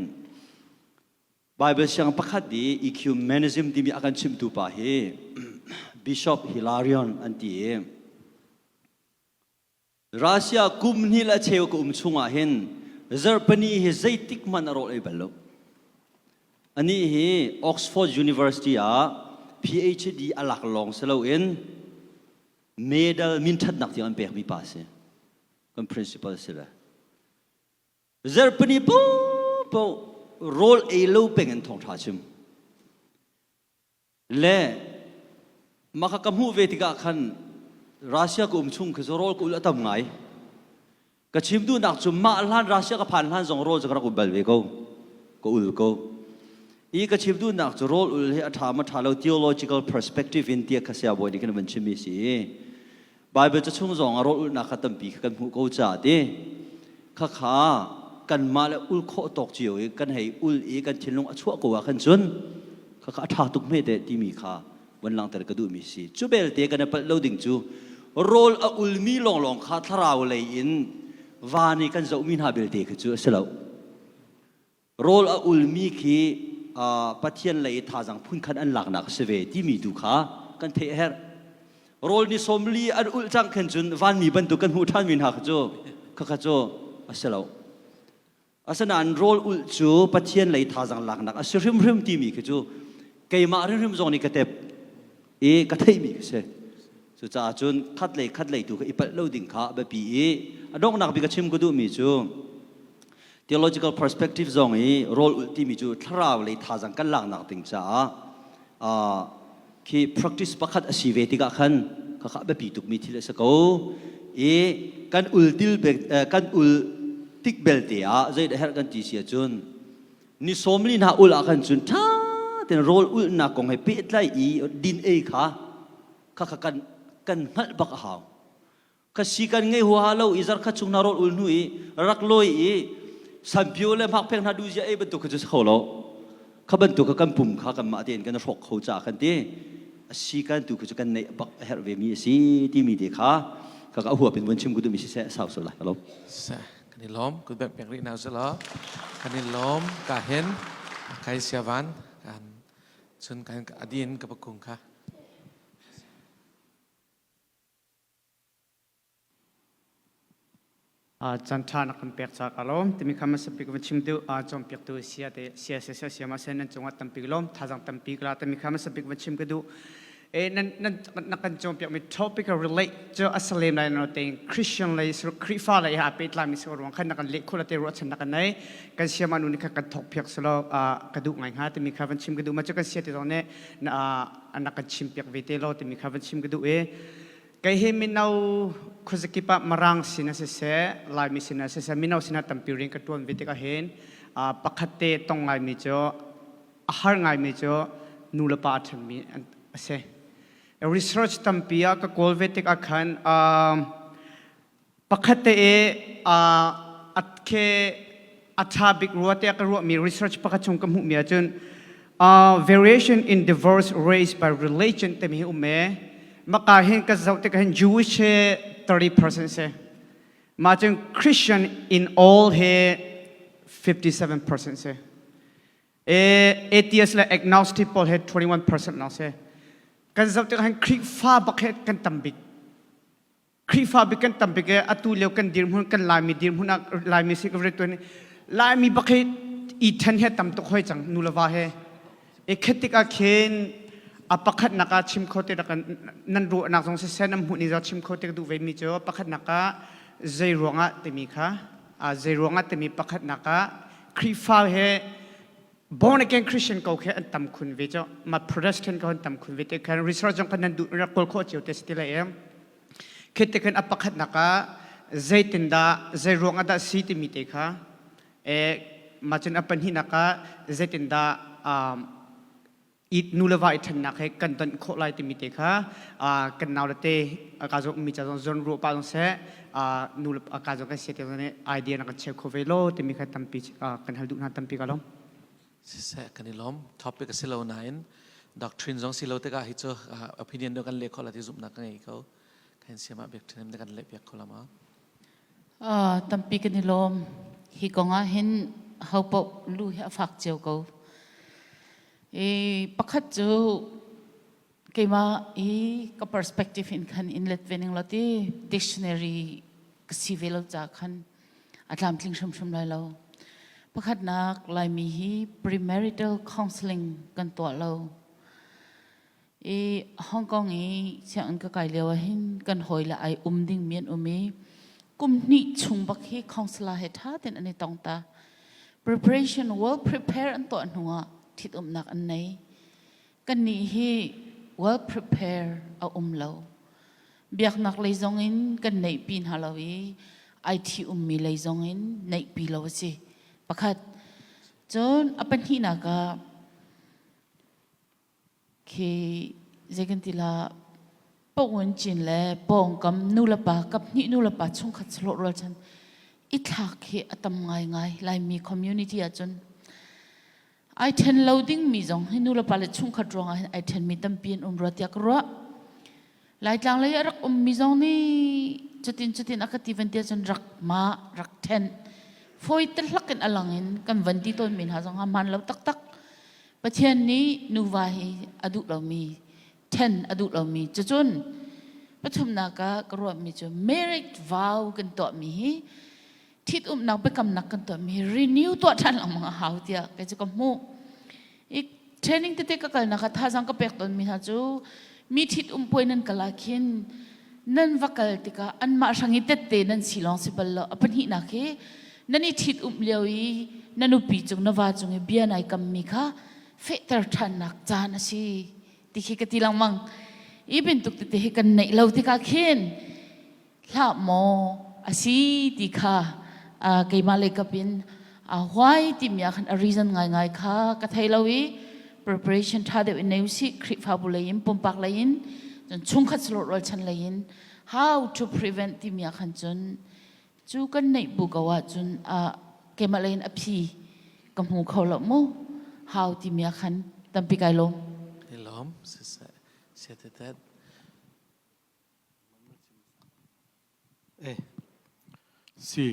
Bible siang pakhat i ecumenism timi a kan chimtu pa hi Bishop Hilarion an ti i Russia kum hnih le cheu ka um chungah hin zarhpani hi zeitik hmanh a rawl ei bal lo. Anih hi Oxford University ah PhD a lak lawng si loin medal minthatnak tiang an pekmi pa a si. Kan principal si le. Zarhpini paohpaoh rawl ei lo peng in thawngṭha chim. Le mah kha ka hmuh ve tikah khan Russia ka um chung khi cu rawl ka ul a tam ngai. Ka chim duhnak cu mah hlan Russia ka phan hlan zong rawl cu ka rak ul bal ve ko. Ka ul ko. I ka chim duhnak cu rawl ul hi a ṭha ma ṭha lo theological perspective in tiah kha sia bawi nih khan van chimmi si. Baibal ca chung zong ah rawl ulhnak kha tampi kha kan hmuh ko caah ti khakha kanmah le ul khawh tawk cio i kan hei ul i kan thinlung a chuah ko ah khan cun Khakha a ṭha tuk hme teh timi kha van langhter ka duhmi si. Cu belte kan i palh lo ding cu rawl a ulmi lawnglawng kha thlarau lei in van i kan zohmi hna belte khi cu a si lo. Rawl a ulmi khi Pathian lei i thazang phunkhat an laknak a si ve timi tu kha kan theih a herh. Rawl ni 40 an ulh cang khin cun vanmi bantuk kan hmuh ṭhanmi hna kha cu khakha cu a si lo. Asinain rawl ulh cu Pathian lei thazang laknak a si hrimhrim timi khi cu keimah hrimhrim zong nih ka tep i ka theihmi ka si. Cucaah cun khat lei khat lei tu kha i palh lo ding kha a biapi i a donghnak bik a chim ka duhmi cu theological perspective zong i rawl ulh timi cu thlarau lei thazang kan laknak ding caah khi practice pakhat a si ve tikah khan khakha biapi tukmi thil a si ko i kan ul til kan ul tik belte ah zeidah herh kan ti si ahcun ni 40 hna ul ah khan cun ṭha tein rawl ulhnak kong he pehtlai i din ei kha khakha kan kan hngalh bak a hau Ka si kan ngei huaha lo i zarkhat chung na rawl ul hnu i rak lawi i sanpio le hmakpheng hna duhzia ei bantuk kha cu si kho lo. Kha bantuk kha kan pum kha kanmah tein kan hrawk kho ca kan ti. A si kan tu khi cu kan neih bak a herh ve mi a si timi te kha ka ka huap in vun chim ku duhmi siseh sau sal lai. Hello. Kan i lawm kut bek pek rih na selaw kan i lawm ka hen kai siavan kan chun kan adin ka pakung kha. Caan ṭha na kan pek caah ka lawm. Timi kha hmasa bik van chim duh. Cawnpiaktu sia te sia sia sia sia ma sen nan cungah tampi ka lawm. Thazaang tampi ka la. Timi kha hmasa bik van chim ka duh. E nan nan na kan cawnpiakmi topic a relate cu a salem lai no tein Christian lei Khrihfa lei ha pehtlai mi si ruang khan na kan leh khula te ruahchan na kan nei. Kan siama nu nih khan kan thok phiak selo ka duh ngai hnga timi kha van chim ka duh. Ma cu kan sia te zong nih na kan chim piak ve te lo timi kha van chim ka duh i Kei hi mino khuazakip ah Mirang sin ah siseh, Laimi sin ah siseh, mino sin ah tampi rian ka ṭuan ve tikah hin pakhat te tong ngaimi cu a har ngaimi cu nu le pa a ṭhenmi a si. Research tampi ah ka kawl ve tikah khan Pakhat te i a khe a ṭha bik rua tiah ka ruahmi research pakhat chung ka hmuhmi ahcun variation in divorce rates by religion timi hi um e. Maka hin ka zoh tikah hin Jewish hi 30% si. Mah cun Christian in all hi 57% si. Atheist le agnostic pawl hi 21% lawng si. Kan zoh tikah hin Khrihfa bak hi kan tam bik. Khrihfa bik kan tam bik i atu lio kan dirhmun kan Laimi dirhmun ah Laimi si ka tuan Laimi bak hi i then he tam tuk hoi cang nu le va he e khet tik ah khin a pakhat nak ah chim kho te rak nan ruahnak zong siseh nan hmuh ni zong chim kho te ka duh ve mi cu pakhat nak ah zei ruangah timi kha a zei ruangah timi pakhat nak ah Khrihfa he born again Christian ko khi an tam khun ve cu ma Protestant ko an tam khun ve te khan research zong kan nan duh rak kawl khawh cio te si ti lai em khi te khan a pakhat nak ah zeitindah zei ruang ah dah si timi te kha e ma cun a pahnihnak ah zeitindah um, it nu le va i ṭhennak he kan don khawh lai timi te kha kan nau le te ka zong mi ca zong zon ruah pa zong seh nu le ka zong kan sia te zong nih idea na kan cheu kho ve lo timi kha tampi kan hal duh hna tampi ka lawm. Siseh kan i lawm topic a si lo nain doctrine zong si lo tikah hi cu opinion do kan leh khawh la ti zumhnak ka ngei ko kan siam ah biak ṭhen kan leh piak kho la ma Tampi kan i lawm. Hi kong ah hin ho paoh lu hi a fak cio ko. I pakhat cu keimah i ka perspective in khan in let ve ning law ti dictionary ka si ve lo ca khan a tlamtling hrimhrim lai lo. Pakhatnak Laimi hi premarital counseling kan tuah lo. I Hong Kong i sianginn ka kai lio ah hin kan hawile ai um dingmi an um i kum hnih chung bak hi counselor he ṭha tein an i tong ta. Preparation well prepare an tuah hnu ah ṭhitumnak an nei. Kannih hi well prepare a um lo. Biaknak lei zong in kan neihpi hna lo i ai ṭhi ummi lei zong in neihpi lo a si. Pakhat. Cun a pahnihnak ah Khi zei kan ti la pawngin cin le pawngkam nulepa kaphnih nulepa chungkhat sahlawh rualchan i thlak hi a tam ngaingai Laimi community ahcun. Ai ṭhen lo dingmi zong hi nulepa le chungkhat ruangah hin ai ṭhenmi tampi an um rua tiah ka ruah. Laitlang lei a rak ummi zong nih cutin cutin a ka ti van ti ahcun rak ma rak ṭhen. Fawi te hlak in a lang in kan van ti tawnmi hna zong a hmaan lo taktak. Pathian nih nuva hi a duh lomi, ṭhen a duh lomi. Cucun pathumnak ah ka ruahmi cu marriage vow kan tuahmi hi ṭhitumnak biakamnak kan tuahmi hi renew tuah ṭhan lengmang a hau tiah kei cu ka hmuh. I training tete ka kalnak ah thazaang ka pek tawnmi hna cu mi ṭhitum puai nan kal ah khin nan va kal tikah anmah hrang i tette nan si lawng si bal lo. A pahnihnak hi nan i ṭhitumh lio i na nupi cung na va cung i bia nai kammi kha fehter ṭhannak caan a si ti khi ka ti lengmang. I bantuk tete hi kan neih lo tikah khin hlah maw a si ti kha keimah lei kap in why timi ah khan a reason ngaingai kha ka thei lo i preparation ṭha deuh in nei usih Khrihfabu lei in pumpak lei in cun chungkhat salawt rualchan lei in how to prevent timi ah khan cun cu kan neih bu ko ahcun keimah lei in a phi ka hmu kho lo mu how timi ah khan tampi kai lawm. Kai lawm siseh siatetet Eh, si.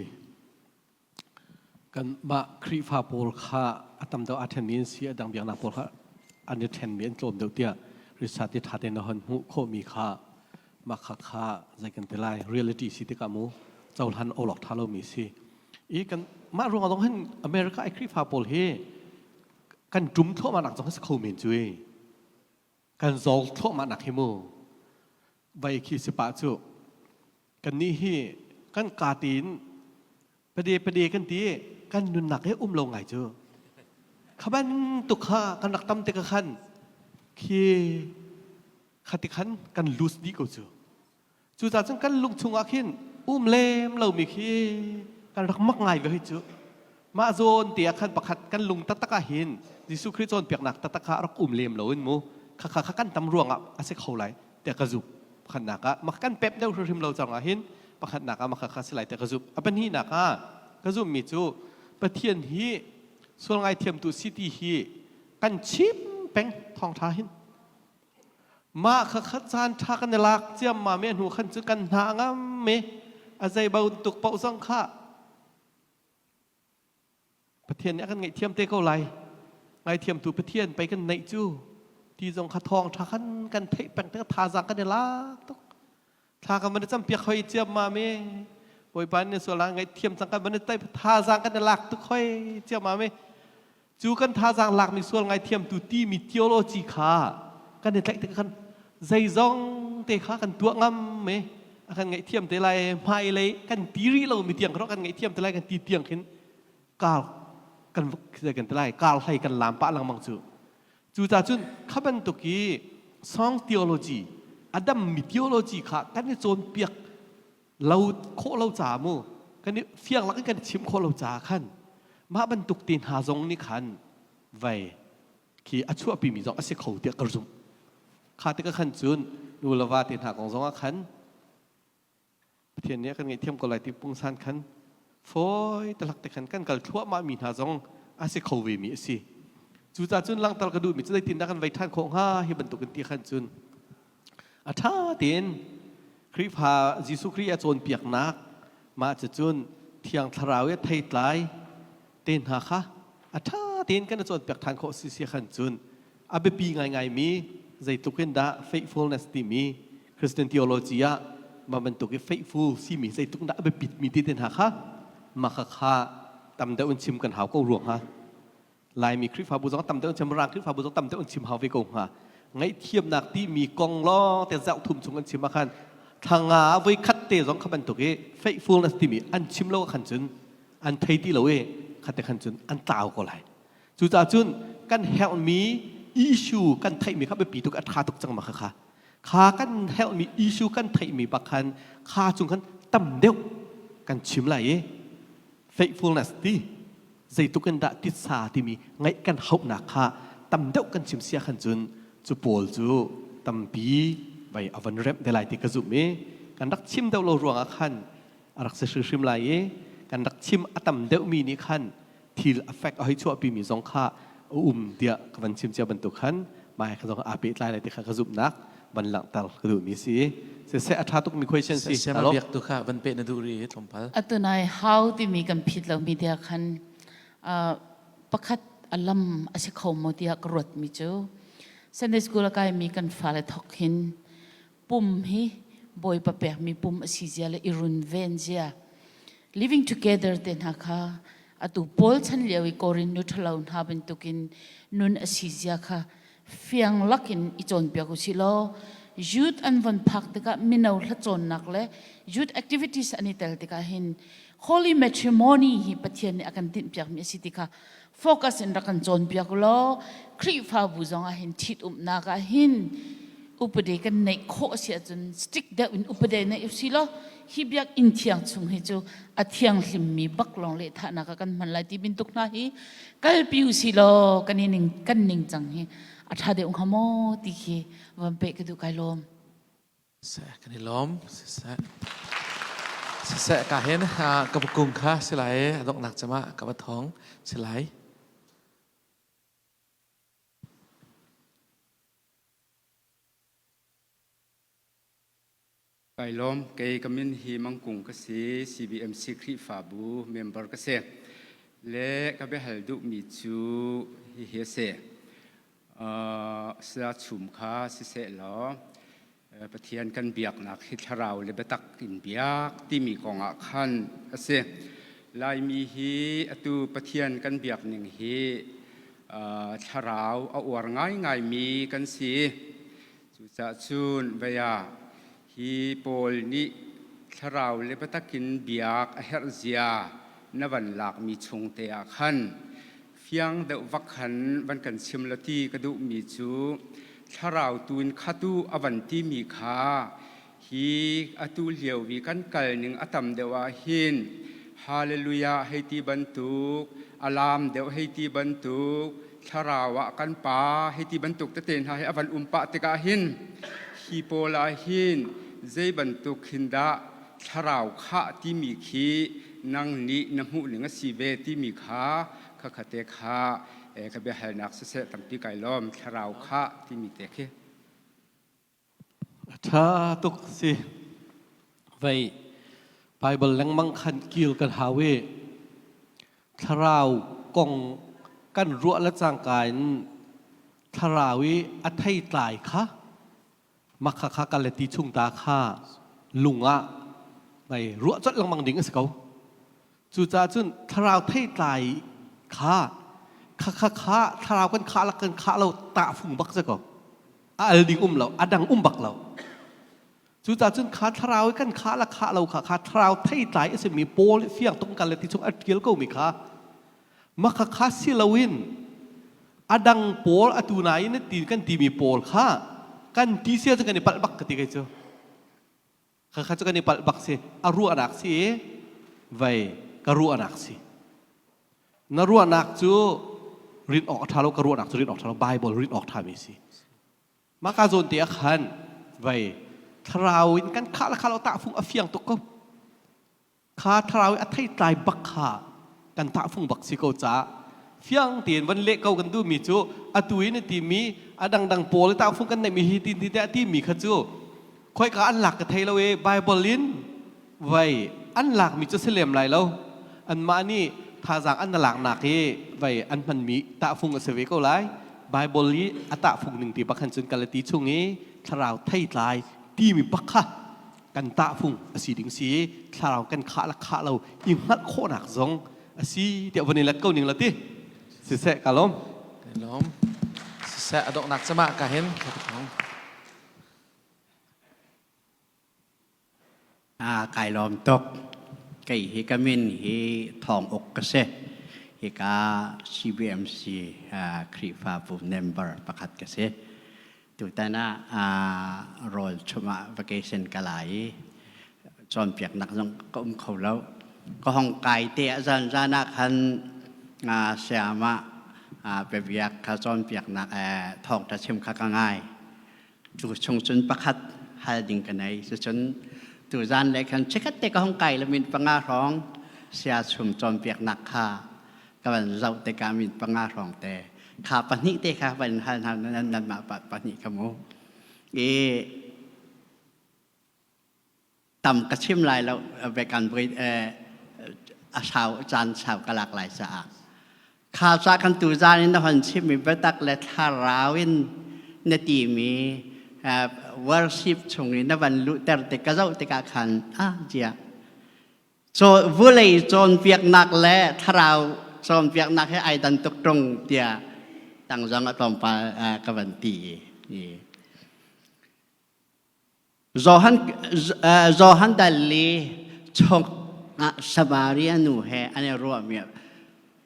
Kan mah Khrihfa pawl kha a tam deuh aa ṭhenmi an si, a dang biaknak pawl kha an i ṭhenmi an tlawm deuh tiah research i ṭha tein na hon hmuh khawhmi kha mah kha kha zei kan ti lai reality si tikah mu cohlan awlok ṭha lomi si. I kan mah ruangah zong hin America i Khrihfa pawl hi kan ṭum thluahmah nak zong hi si kho men cu i kan zawng thluahmah nak hi mu vai khi si pah cu kannih hi kan ka tiin pade pade kan ti kan nunnak he um lo ngai cu kha bantuk kha kan rak tam te ka khan khi khati khan kan lose dih ko cu Cucaah cun kan lung chungah khin um lem lomi khi kan rak mak ngai ve hoi cu. Mah zawn te ah khan pakhat kan lung taktak ah hin Jesuh Khrih cawnpiaknak taktak kha a rak um lem lo in mu khakha kha kan tam ruangah a si kho lai tiah ka zumh. Pakhatnak ah mah kan pep deuh hrimhrim lo cangah hin pakhatnak ah mah kha si lai tiah ka zumh. A pahnihnak ah ka zumhmi cu Pathian hi sual ngaithiamtu si ti hi kan chim peng thawngṭha hin Mah khakha caan ṭha kan i lak ciammam i a hnu khan cu kan hna a ngam i a zei bantuk paoh zong kha Pathian nih a kan ngaihthiam te ko lai. Ngaithiamtu Pathian pei kan neih cu ti zong kha thawngṭha khan kan theih peng tikah thazaang kan i lak tuk. Thla kan van i campiak hoi ciammam i Bawipa nih sual ah ngaihthiam cang kan van i tai thazaang kan i lak tuk hoi ciammam i cu kan thazaang lakmi sual ngaithiamtu timi theology kha kan i tlaih tik khan zeizong te kha kan tuah ngam i a kan ngaihthiam te lai hmailei kan ti rih lomi tiang kha kan ngaihthiam te lai kan ti tiang khin kar kan kan ti lai kar hlei kan lam pah lengmang cu cucaah cun kha bantuk i song theology a dammi theology kha kan i cawnpiak lo khawh lo ca mu kan i fiang lak in kan i chim khawh lo ca khan mah bantuk te hna zong nih khan vei khi a chuahpimi zong a si kho tiah ka zumh kha tikah khan cun nu le va te hna kong zong ah khan Pathian nih a kan ngaihthiam ko lai ti pungsan khan fawi talak te khan kan kal thluahmah mi hna zong a si kho ve mi a si cucaah cun langhter ka duhmi cu zeitindah kan vei ṭhan khawh hnga hi bantuk in ti khan cun A ṭha tein Khrihfa Jesuh Khrih a cawnpiaknak mah cucun Thiang Thlarau i a theitlai te hna kha a ṭha tein kan i cawnpiak ṭhan khawh si si khan cun a biapi ngaingaimi zeitluk in dah faithfulness timi Christian theology ah mah bantuk i faithful simi zeitluk dah a biapitmi ti te hna kha mah kha kha tam deuh in chim kan hau ko ruang ha. Laimi Khrihfabu zong tam deuh chim Mirang Khrihfabu zong tam deuh chim hau ve ko hnga. Ngaihthiamnak timi kong lawng te zarh thum chung an chim ah khan thla voi khat te zong kha bantuk i faithfulness timi an chim lo khan cun an thei ti lo i khat te khan cun an tlau ko lai. Cucaah cun kan herhmi issue kan theihmi kha biapi tuk a ṭha tuk cang ma kha kha kha kan herhmi issue kan theihmi bak khan kha chung khan tam deuh kan chim lai i faithfulness ti zeitluk in dah titsa timi ngaih kan hauhnak kha tam deuh kan chim sia khan cun cu pawl cu tampi vai a van remh te lai ti ka zumh i kan rak chim deuh lo ruangah khan a rak si hrimhrim lai i kan rak chim a tam deuhmi nih khan thil affect a hei chuahpi mi zong kha a um tiah ka van chim cia bantuk khan mai kha zong aa pehtlai lai ti kha ka zumhnak van langhter ka duhmi si. Siseh a ṭha tukmi question si. Siama biak tu kha van pe na duh ri tlawmpal. Atu nai how timi kan phit lomi tiah khan pakhat a lam a si kho maw tiah ka ruatmi cu Sunday school a kaimi kan fale thok hin pum hi Bawipa pekmi pum a si zia le i runven zia living together te hna kha atu Paul chan lio i Korin nu ṭhalo hna bantukin nun a si zia kha fiang lakin i cawnpiak u sih law youth an von phak tikah mino hla cawnnak le youth activities an i tel tikah hin holy matrimony hi Pathian nih a kan tinhpiakmi a si ti kha focus in rak kan cawnpiak u law Khrihfabu zong ah hin ṭhitumnak ah hin upade kan neih khawh a si ahcun strict deuh in upade neih u si law hi biakinn thiang chung hi cu a thianghlimmi bak lawng lehthahnak ah kan hman lai ti bantuk hna hi kalpi u si law kan i ning kan ningcang hi a ṭha deuh hnga maw ti khi van peh ka duh kai lawm. Seh kan i lawm. Siseh. Siseh ka hin ka bukung kha silai a donghnak cem ah ka va thong silai. Kai lawm. Kei ka min hi Mangkung ka si. CBMC Khrihfabu member ka si. Le ka biahal duhmi cu hihi a si. Saya chum kha siseh law Pathian kan biaknak hi thlarau le biatak in biak timi kongah khan a si. Laimi hi atu Pathian kan biak ning hi thlarau a uar ngaingaimi kan si. Cucaah cun vei ah hi pawl nih thlarau le biatak in biak a herh zia na van lakmi chung te ah khan fiang deuh vak khan van kan chim la ti ka duhmi cu thlarau tu in khatu a van timi kha hi atu lio i kan kal ning a tam deuh ah hin hallelujah hei ti bantuk alam deuh hei ti bantuk thlarau ah kan pa hei ti bantuk tete hna hi a van um pah tikah hin hi pawl ah hin zei bantuk hin dah thlarau khah timi khi nang nih na hmuh ning a si ve timi kha khakha te kha ka biahalnak siseh tampi kai lawm thlarau khah timi te khi. A ṭha tuk si. Vei Bible lengmang khan kil kan hau i thlarau kong kan ruah le cangka in thlarau i a theitlai kha makha kha kal le ti chung ta kha lung ah ngai ruah colh lengmang ding a si ko. Cucaah cun thlarau theitlai kha kha kha kha thlarau kan khah lak kan khah lo tahfung bak si ko. A al ding um lo, a dang um bak lo. Cucaah cun kha thlarau i kan khah la khah lo kha kha thlarau theitlai a simi Paul fiang tuk kan le ti chung a ṭial ko mi kha makha kha si loin a dang pawl atu nain ti kan timi pawl kha kan ti sia cu kan i palh bak ka ti kei cu. Khakha cu kan i palh bak si. A ruahnak si i vei ka ruahnak si. Na ruahnak cu rin awk a ṭha lo, ka ruahnak cu rin awk ṭha lo, Bible rin awk ṭhami si. Mah ka zawn te ah khan vei thlarau in kan khah le khah lo tahfung a fiang tuk ko. Kha thlarau i a theitlai bak kha kan tahfung bak si ko caah fiang tein van leh ko kan duhmi cu atu in a timi a dangdang pawl i tahfung kan neihmi hi tin ti a timi kha cu khoika an lak ka thei lo i Bible in vai an lakmi cu si lem lai lo anmah nih thazaang an laknak hi vai an hmanmi tahfung a si ve ko lai Bible i a tahfung ning ti bak khan cun Galati chung i thlarau theitlai timi bak kha kan tahfung a si ding si thlarau kan khah le khah lo i hngalh khawhnak zong a si tiah van i let ko ning la ti siseh ka lawm. Ka lawm. Siseh a donghnak cama ka hin A kai lawm tuk. Kei hi ka min hi Thawng Uk ka si. Hika CBMC Khrihfabu member pakhat ka si. Tutan ah rawl chum ah vacation ka la i cawnpiaknak zong ka um kho lo. Ka hong kai te ah zan zan ah khan sayama biabiak kha cawnpiaknak thawngṭha chim kha ka ngai. Cu chung cun pakhat hal ding ka nei. Cucun tuzan le khan chikkhat te ka hong kai le min panga hrawng saya chum cawnpiaknak kha ka van zoh tikah min panga hrawng te. Kha pahnih te kha van hal hna nan nanmah pahnih kha mu. I tam ka chim lai lo vekan voi a sau caan sau ka lak lai caah kha ca kan tu zan in na hon chimmi biatak le thlarau in na timi worship chung in na van luhter te ka zoh tikah khan ah zia so vulei cawnpiaknak le thlarau cawnpiaknak he ai dan tuk tung tiah tang zong a tlawmpal ka van ti i Johan dal li chung ah Samaria nu he an i ruahmi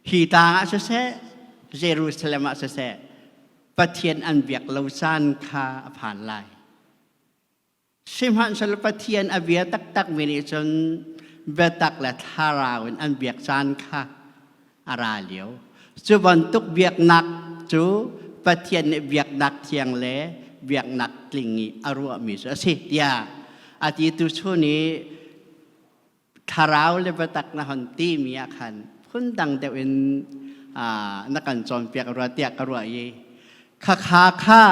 hi tlang ah siseh Jerusalem ah siseh Pathian an biak lo caan kha a phan lai. Sihmanhsehlaw Pathian a bia taktakmi nih cun biatak le thlarau in an biak caan kha a ra lio. Cu bantuk biaknak cu Pathian nih biaknak thiang le biaknak tling i a ruahmi cu a si tiah a ti tu chun i thlarau le biatak na hon timi ah khan phundang deuh in na kan cawnpiak rua tiah ka ruah i khakha kha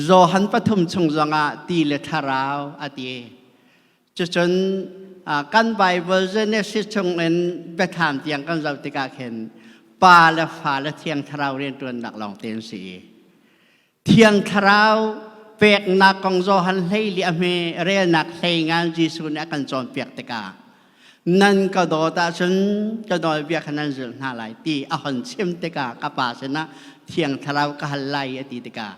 Johan pathum chung zongah ti le thlarau a ti. Cucun kan Bible Genesis chungin biathlam tiang kan zoh tikah khin Pa le Fa le Thiang Thlarau rianṭuannak lawng te an si i Thiang Thlarau peknak kong Johan hlei li a hme relnak hlei ngan Jesuh nih a kan cawnpiak tikah nan ka dawt ahcun ka nawlbia kha nan zulh hna lai ti a hon chim tikah ka Pa sinah Thiang Thlarau ka hal lai a ti tikah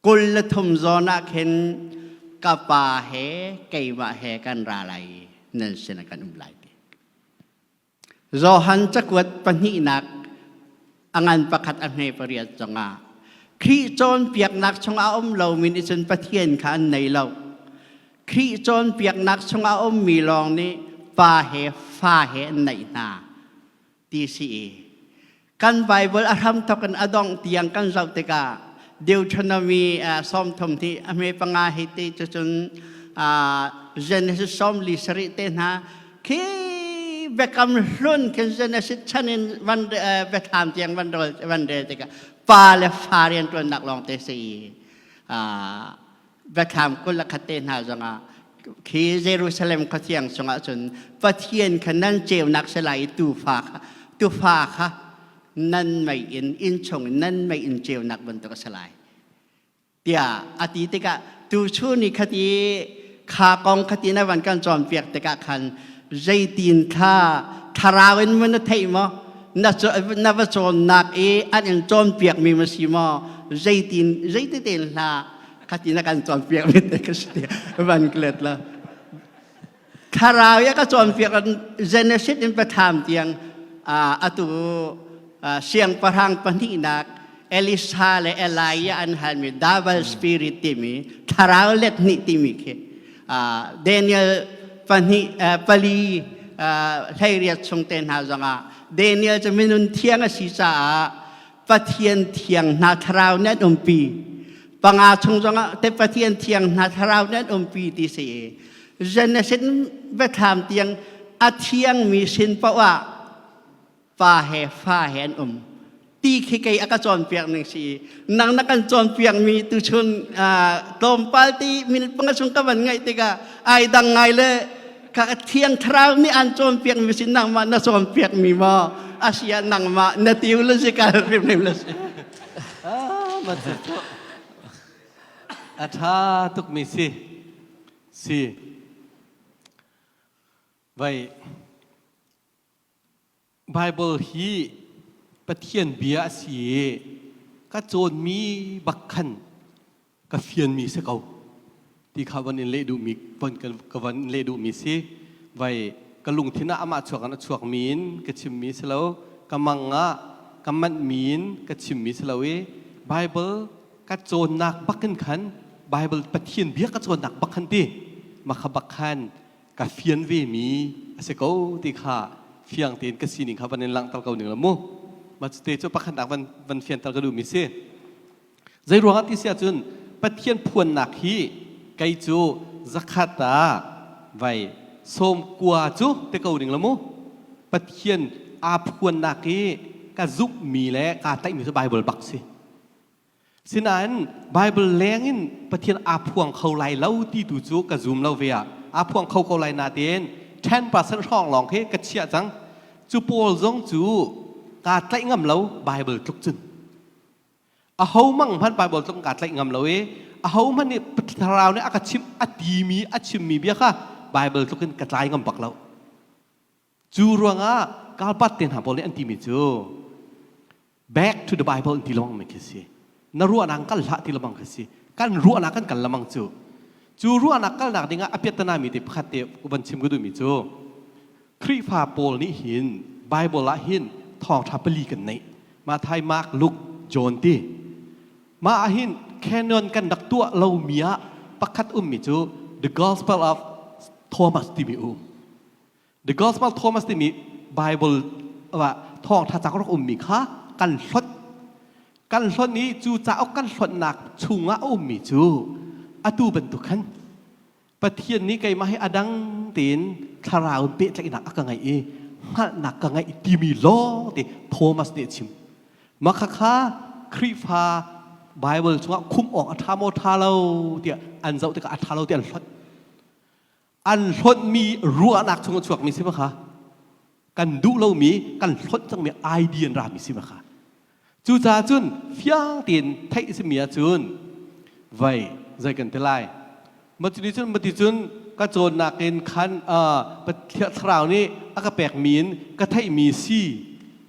23 zawn ah khin ka pa he keimah he kan ra lai i nan sinah kan um lai ti. Johan cakuat pahnihnak a ngan pakhat a hme pariat zongah Khrih cawnpiaknak chungah a um lomi nih cun Pathian kha an nei lo. Khrih cawnpiaknak chungah a ummi lawng nih pa he fa he an neih hna ti si i Kan Bible a hramthawk in a dongh tiang kan zoh tikah Deuteronomy 30 hi a hme panga hi ti cucun Genesis 47 te hna khi biakam hlun khin Genesis chan in van biathlam tiang van rel van rel tikah pa le fa rianṭuannak lawng te si Biathlam 21 te hna zongah khi Jerusalem khuathiang chungah cun Pathian kha nan ceunak si lai i tuufa kha tuufa kha nan mei in inn chung in nan mei in ceunak bantuk a si lai tiah a ti tikah tuchun i khati kha kong khati na van kan cawnpiak tikah khan zeitin kha thlarau in mun na theih maw na na va cawnnak i an in cawnpiakmi ma si maw zeitin zeiti tein hla khati na kan cawnpiak mi te ka si van klet la thlarau ya ka cawnpiak Genesis in patham tiang atu siangpahrang pahnihnak Elisa le Elijah an halmi double spirit timi thlarau let hnih timi khi Daniel pahnih pali hleiriat chung te hna zongah Daniel cu minun thiang a si caah Pathian thiang hna thlarau nih an umpi panga chung zongah te Pathian thiang hna thlarau nih an umpi ti si i Genesis biathlam tiang a thiangmi sin paoh ah pa he fa he an um ti khi kei a ka cawnpiak ning si nang na kan cawnpiak mi tuchun tlawmpal ti minute panga chung ka van ngaih tikah ai dang ngai le ka thiang thlarau nih an cawnpiak mi si nangmah na cawnpiak mi maw asia nangmah na theological hrimhrim le si a tha tuk mi si si vai Bible hi Pathian bia a si i ka cawnmi bak khan ka fianmi si ko ti kha van in leh duhmi van ka van in leh duhmi si. Vai ka lungthin ah amah chuak in a chuakmi in ka chimmi si lo, ka mang ah ka manhmi in ka chimmi si lo i Bible ka cawnnak bak in khan Bible Pathian bia ka cawnnak bak khan ti makha bak khan ka fian ve mi a si ko ti kha fiang tein ka sining kha van in langhter ko ning la mu ma te cu pakhatnak van van fianter ka duh mi si zei ruangah ti si ahcun Pathian phuannak hi kei cu zakhat ah vai sawm kua cu te ko ning la mu Pathian aa phuannak hi. ka zumhmi le kaa tlaihmi cu Bible bak si. Sinain Bible leng in Pathian aa phuang kho lai lo ti tu cu ka zum lo ve ah. Aa phuang kho ko lai natein 10% hrawng lawng khi ka chiah cang. Cu pawl zong cu kaa tlaih ngam lo Bible tluk cun. Aho mang hmanh Bible tluk kaa tlaih ngam lo i aho hmanh nih thlarau nih a ka chimh a timi a chimmi bia kha Bible tluk in ka tlai ngam bak lo. Cu ruangah Karpat te hna pawl nih an timi cu back to the Bible an ti lengmang mi khi si. Na ruahnak kal hlah ti lengmang khi si. Kan ruahnak kan kal lengmang cu. Cu ruahnak kalnak dingah a piattana mi te pakhat te van chim ka duhmi cu Khrihfa pawl nih hin Bible ah hin thawngṭha pali kan neih. Matthai, Mark, Luke, John ti. Mah ah hin canon kan rak tuah lomi ah pakhat ummi cu The Gospel of Thomas timi um. The Gospel Thomas timi Bible ah thawngṭha ca rak ummi kha kan hlonh. Kan hlonh i cu cauk kan hlonhnak chungah a ummi cu atu bantuk khan Pathian nih keimah hi a dang tein thlarau in pehtlaihnak a ka ngeih i hngalhnak ka ngeih timi lawng te Thomas nih a chim. Mah khakha Khrihfa Bible chungah khumh awk a ṭha maw ṭha lo tiah an zoh tikah a ṭha lo tiah an hlonh. An hlonhmi ruahnak chung a chuakmi si kha kan duh lomi kan hlonh cangmi idea an rami si kha. Cucaah cun fiang tein theih a simi ahcun vei zei kan ti lai. Mati cun mati cun ka cawnnak in khan Pathian thlarau nih a ka pekmi in ka theihmi si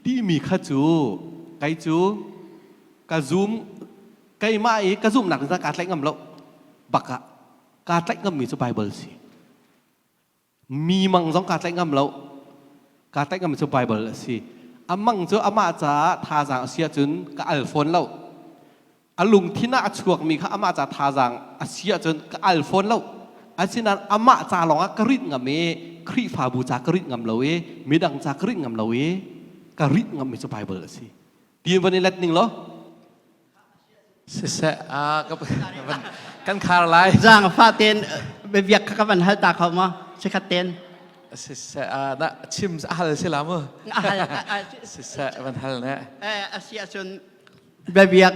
timi kha cu kei cu ka zum keimah i ka zumhnak in kaa tlaih ngam lo bak ah kaa tlaih ngammi cu Bible si. Mi mang zong kaa tlaih ngam lo. Kaa tlaih ngam cu Bible a si. A mang cu amah caah thazaang a si ahcun ka al fawn lo. A lungthin ah a chuakmi kha amah ca thazaang a si ahcun ka al fawn lo. Asinain amah ca lawngah ka rinh ngam i Khrihfabu ca ka rinh ngam lo i midang ca ka rinh ngam lo i ka rinh ngammi cu Bible a si. Ti van i let ning law. Siseh, kan khar lai. Zaang fa ten biak kha ka van hal ta kho ma? Sikhat ten. Siseh, na chim a hal si la mu. Siseh, van hal ne. Eh, asi ahcun biak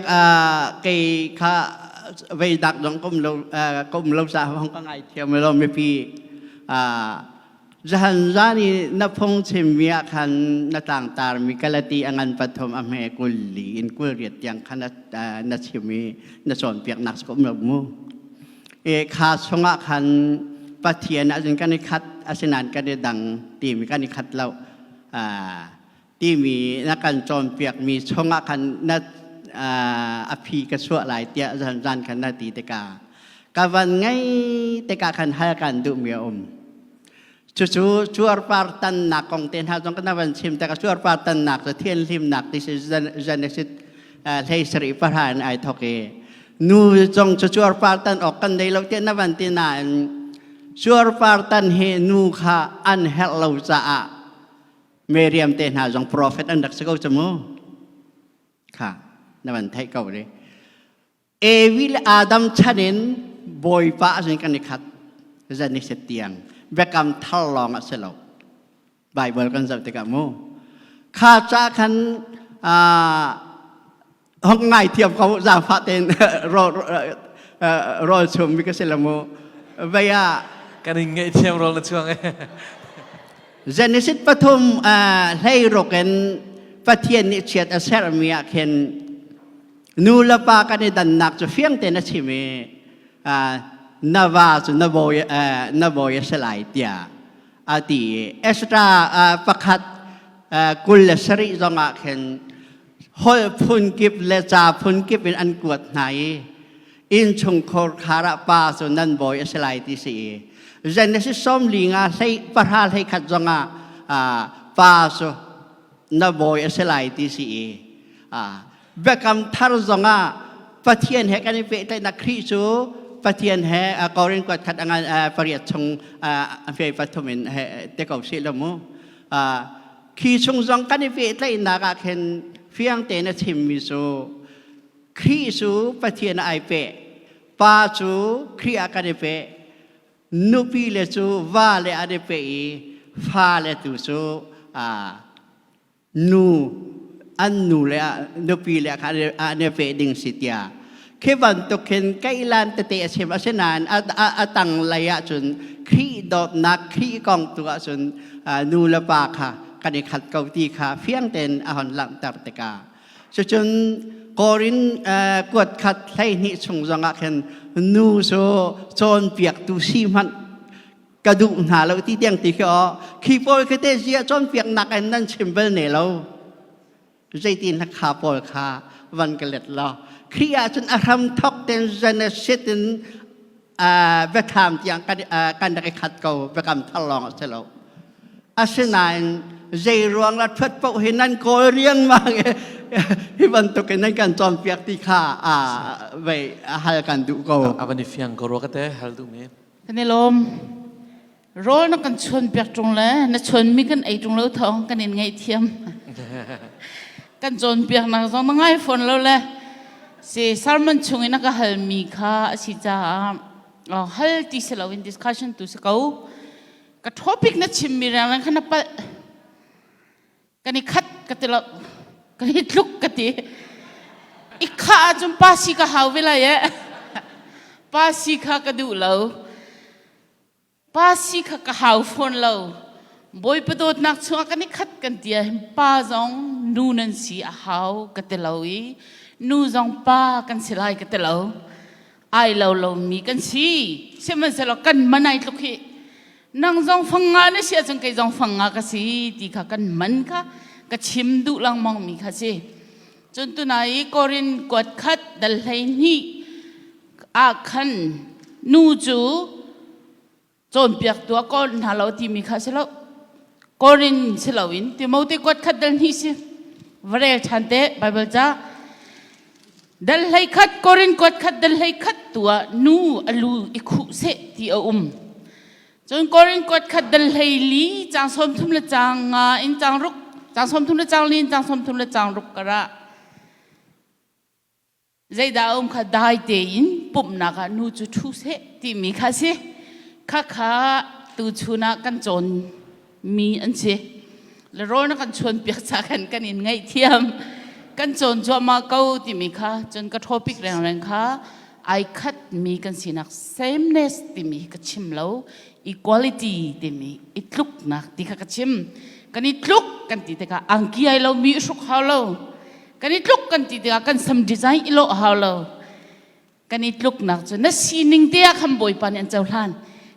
kei kha vei dak dong kom lo kom lo sa hong ka ngai thiam lo mipi Zahan zan i na phungchimmi ah khan na tlangtarmi Galati a ngan pathum a hme 24 in 28 tiang khan na chim i na cawnpiaknak cu ka um lo mu. E kha chungah khan Pathian ahcun kan i khat asinain kan i dang timi kan i khat lo timi na kan cawnpiakmi chungah khan na a phi ka chuah lai tiah zan zan khan na ti tikah ka van ngei tikah khan hal kan duhmi a um. Cucu cuarpar tannak kong te hna zong kan van chim tikah cuarpar tannak cu thianhlimnak ti si Genesis 17:9 in ai thok i nu zong cu cuarpar tan awk kan nei lo tiah na van ti nain cuarpar tan hi nu kha an herh lo caah Miriam te hna zong profet an rak si ko cu mu kha na van theih ko le Evi le Adam chan in Bawipa ahcun kan i khat zan i set tiang biakam thar lawng a si lo Bible kan zoh tikah mu kha ca khan hong ngai thiam ko zaangfah tein rawl chum mi ka si lo mu vei ah kan in ngaihthiam rawl na chuang e Genesis pathum hlei ruk in Pathian nih chiat a sermi ah khin nu le pa kan i dannak cu fiang tein a chim i na va cu na bawi na bawi a si lai tiah a ti i Ezra pakhat 27 zong ah khin holh phunkip le ca phunkip in an kuat hna i innchungkhar khar ah pa cu nan bawi a si lai ti si i Genesis 15 hlei pahra hlei khat zongah pa cu na bawi a si lai ti si i biakam thar zongah Pathian he kan i pehtlaihnak Khrih cu Pathian he Korin kuat khat angan pariat chung a hmei pathum in te ko si lo mu Khi chung zong kan i pehtlaihnak ah khin fiang tein a chimmi cu Khrih cu Pathian ah ai peh, pa cu Khrih ah kan i peh, nupi le cu va le an i peh i fale tu cu nu. an nu le nupi le kha an i pe ding si tiah khi bantuk khin kailan tete a chim. Asinain a tang lei ahcun Khrih dawtnak, Khrih kong tu ahcun nu le pa kha kan i khat ko ti kha fiang tein a hon langhter tikah, cucun Korin kuat khat 12 chung zongah khin nu cu cawnpiaktu si hmanh ka duh hna lo ti tiang ti khi aw khi pawl khi te zia cawnpiaknak in nan chim bal ne lo. Zeitin na kha pawl kha van ka let law Khrih ahcun a hram thok ten Genesis in biathlam tiang kan rak i khat ko. Biakam thar lawng a si lo. Asinain zei ruang la thuat paoh hi nan kawl riangmang hi bantuk in nan kan cawnpiak ti kha vei hal kan duh ko. A van i fiang ko rua ka te hal duh mi. Kan i lawm. Rawl na kan chuan piak ṭung le na chuanmi kan ei ṭung lo thawng kan in ngaihthiam. Kan cawnpiaknak zong na ngai fawn lo le si sermon chung in a ka halmi kha a si caah hal ti si loin discussion tu si ko. Ka topic na chimmi rengreng kha na palh. Kan i khat ka ti lo, kan i tluk ka ti. I khah ahcun pa si ka hau ve lai eh. Pa si kha ka duh lo. Pa si kha ka hau fawn lo. Bawipa dawtnak chungah kan i khat kan ti ahhin pa zong nu nan si a hau ka ti lo i nu zong pa kan si lai ka ti lo. Ai lo lomi kan si. Sihmanhsehlaw kan man ai tluk hi. Nang zong fang nga na si ahcun kei zong fang nga ka si ti kha kan man kha ka chim duh lengmang mi kha si. Cun tunai i Korin kuat khat dal 12 ah khan nu cu cawnpiaktu a kawl hna lo timi kha si lo. Korin si loin Timote kuat khat dal hnih si. Va rel ṭhan te Bible ca. Dal 11, Korin kuat khat dal 11 tu ah nu a lu i khuh seh ti a um. Cun Korin kuat khat dal 14 caang 30 le caang nga in caang ruk, caang 30 le caang li in caang 30 le caang ruk karah zeidah a um kha dai tein pumhnak ah nu cu ṭhu seh timi kha si. Khakha tuchun ah kan cawn mi an si. Le rawl na kan chuan piak ca khan kan in ngaihthiam. Kan cawn cuahmah ko timi kha. Cun ka topic rengreng kha ai khat mi kan sinak, sameness timi ka chim lo, equality timi, i tluknak ti kha ka chim. Kan i tluk kan ti tikah angki ai lo mi hruk hau lo. Kan i tluk kan ti tikah kan sam design i lawh hau lo. Kan i tluknak cu na sining te ah khan Bawipa nih an cohlan.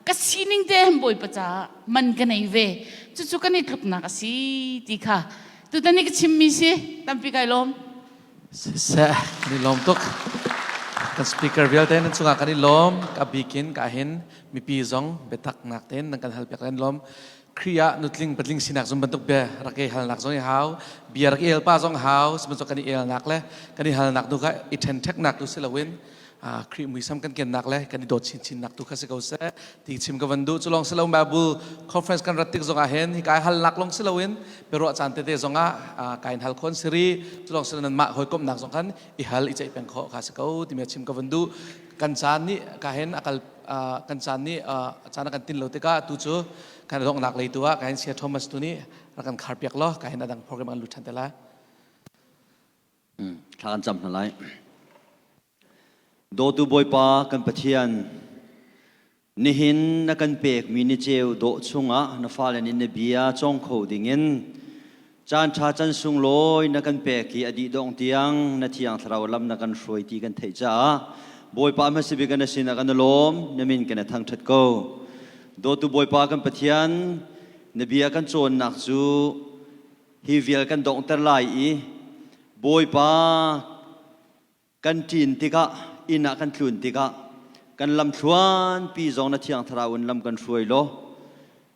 Ka sining te han Bawipa caah man ka nei ve, cucu kan i tluknak a si ti kha tutan i ka chimmi si. Tampi kai lawm. Siseh, kan i lawm tuk. Kan speaker vialte nan cungah kan i lawm. Ka bikin ka hin mipi zong biatak nak tein nan kan hal piak kan lawm. Khrih ah nutling patling sinak zum bantuk bia rak i halnak zong i hau, bia rak i el pa zong hau, sihmanhsehlaw kan i elnak le kan i halnak tu kha i ṭhenṭheknak tu si loin Khrih muisam kan kennak le kan i dawt chinchinnak tu kha si ko seh ti chim ka van duh. Cu lawng si lo, Bible conference kan rat tik zong ah hin hi kai halnak lawng si loin biaruah caan tete zong ah kai in hal khon siri. Cu lawng si lo, nanmah hawikomhnak zong khan i hal i ceih peng khawh kha si ko timi chim ka van duh. Kan caan nih ka hin akal kan caan nih caan a kan tin lo tikah tu cu kan donghnak lei tu ah ka hin Sia Thomas tu nih rak kan khar piak law ka hin adang program an lut ṭhan te lai. Thla kan cam hna lai. Dawtu Bawipa kan Pathian, nihin na kan pekmi ni ceu dawh chungah na fale nih na bia cawng kho dingin caan ṭha can sunglawi na kan pek i a dih dongh tiang na thiang thlarau lam na kan hruai ti kan theih caah Bawipa hmasabik na sinah kan i lawm, na min kan i thangṭhat ko. Dawtu Bawipa kan Pathian, na bia kan cawnnak cu hi vial kan donghter lai i Bawipa kan ṭin tikah, inn ah kan tlun tikah kan lamthluanpi zong na thiang thlarau in lam kan hruai law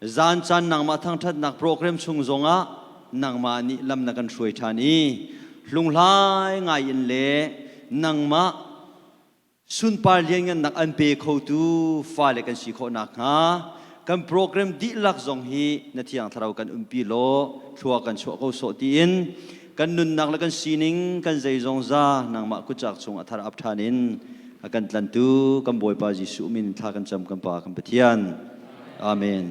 zan caan nangmah thangṭhatnak program chung zongah nangmah nih lam na kan hruai ṭhan i hlunghlai ngai in le nangmah sunpar lianngannak an pe khotu fale kan si khawh nakhnga kan program dihlak zong hi na thiang thlarau kan umpi law thlua kan chuah ko sawh tiin kan nunnak le kan sining kan zeizong za nangmah kutcak chung a thar ap ṭhan in a kan tlantu kan Bawipa Jesuh min thla kan cam, kan Pa kan Pathian. Amen.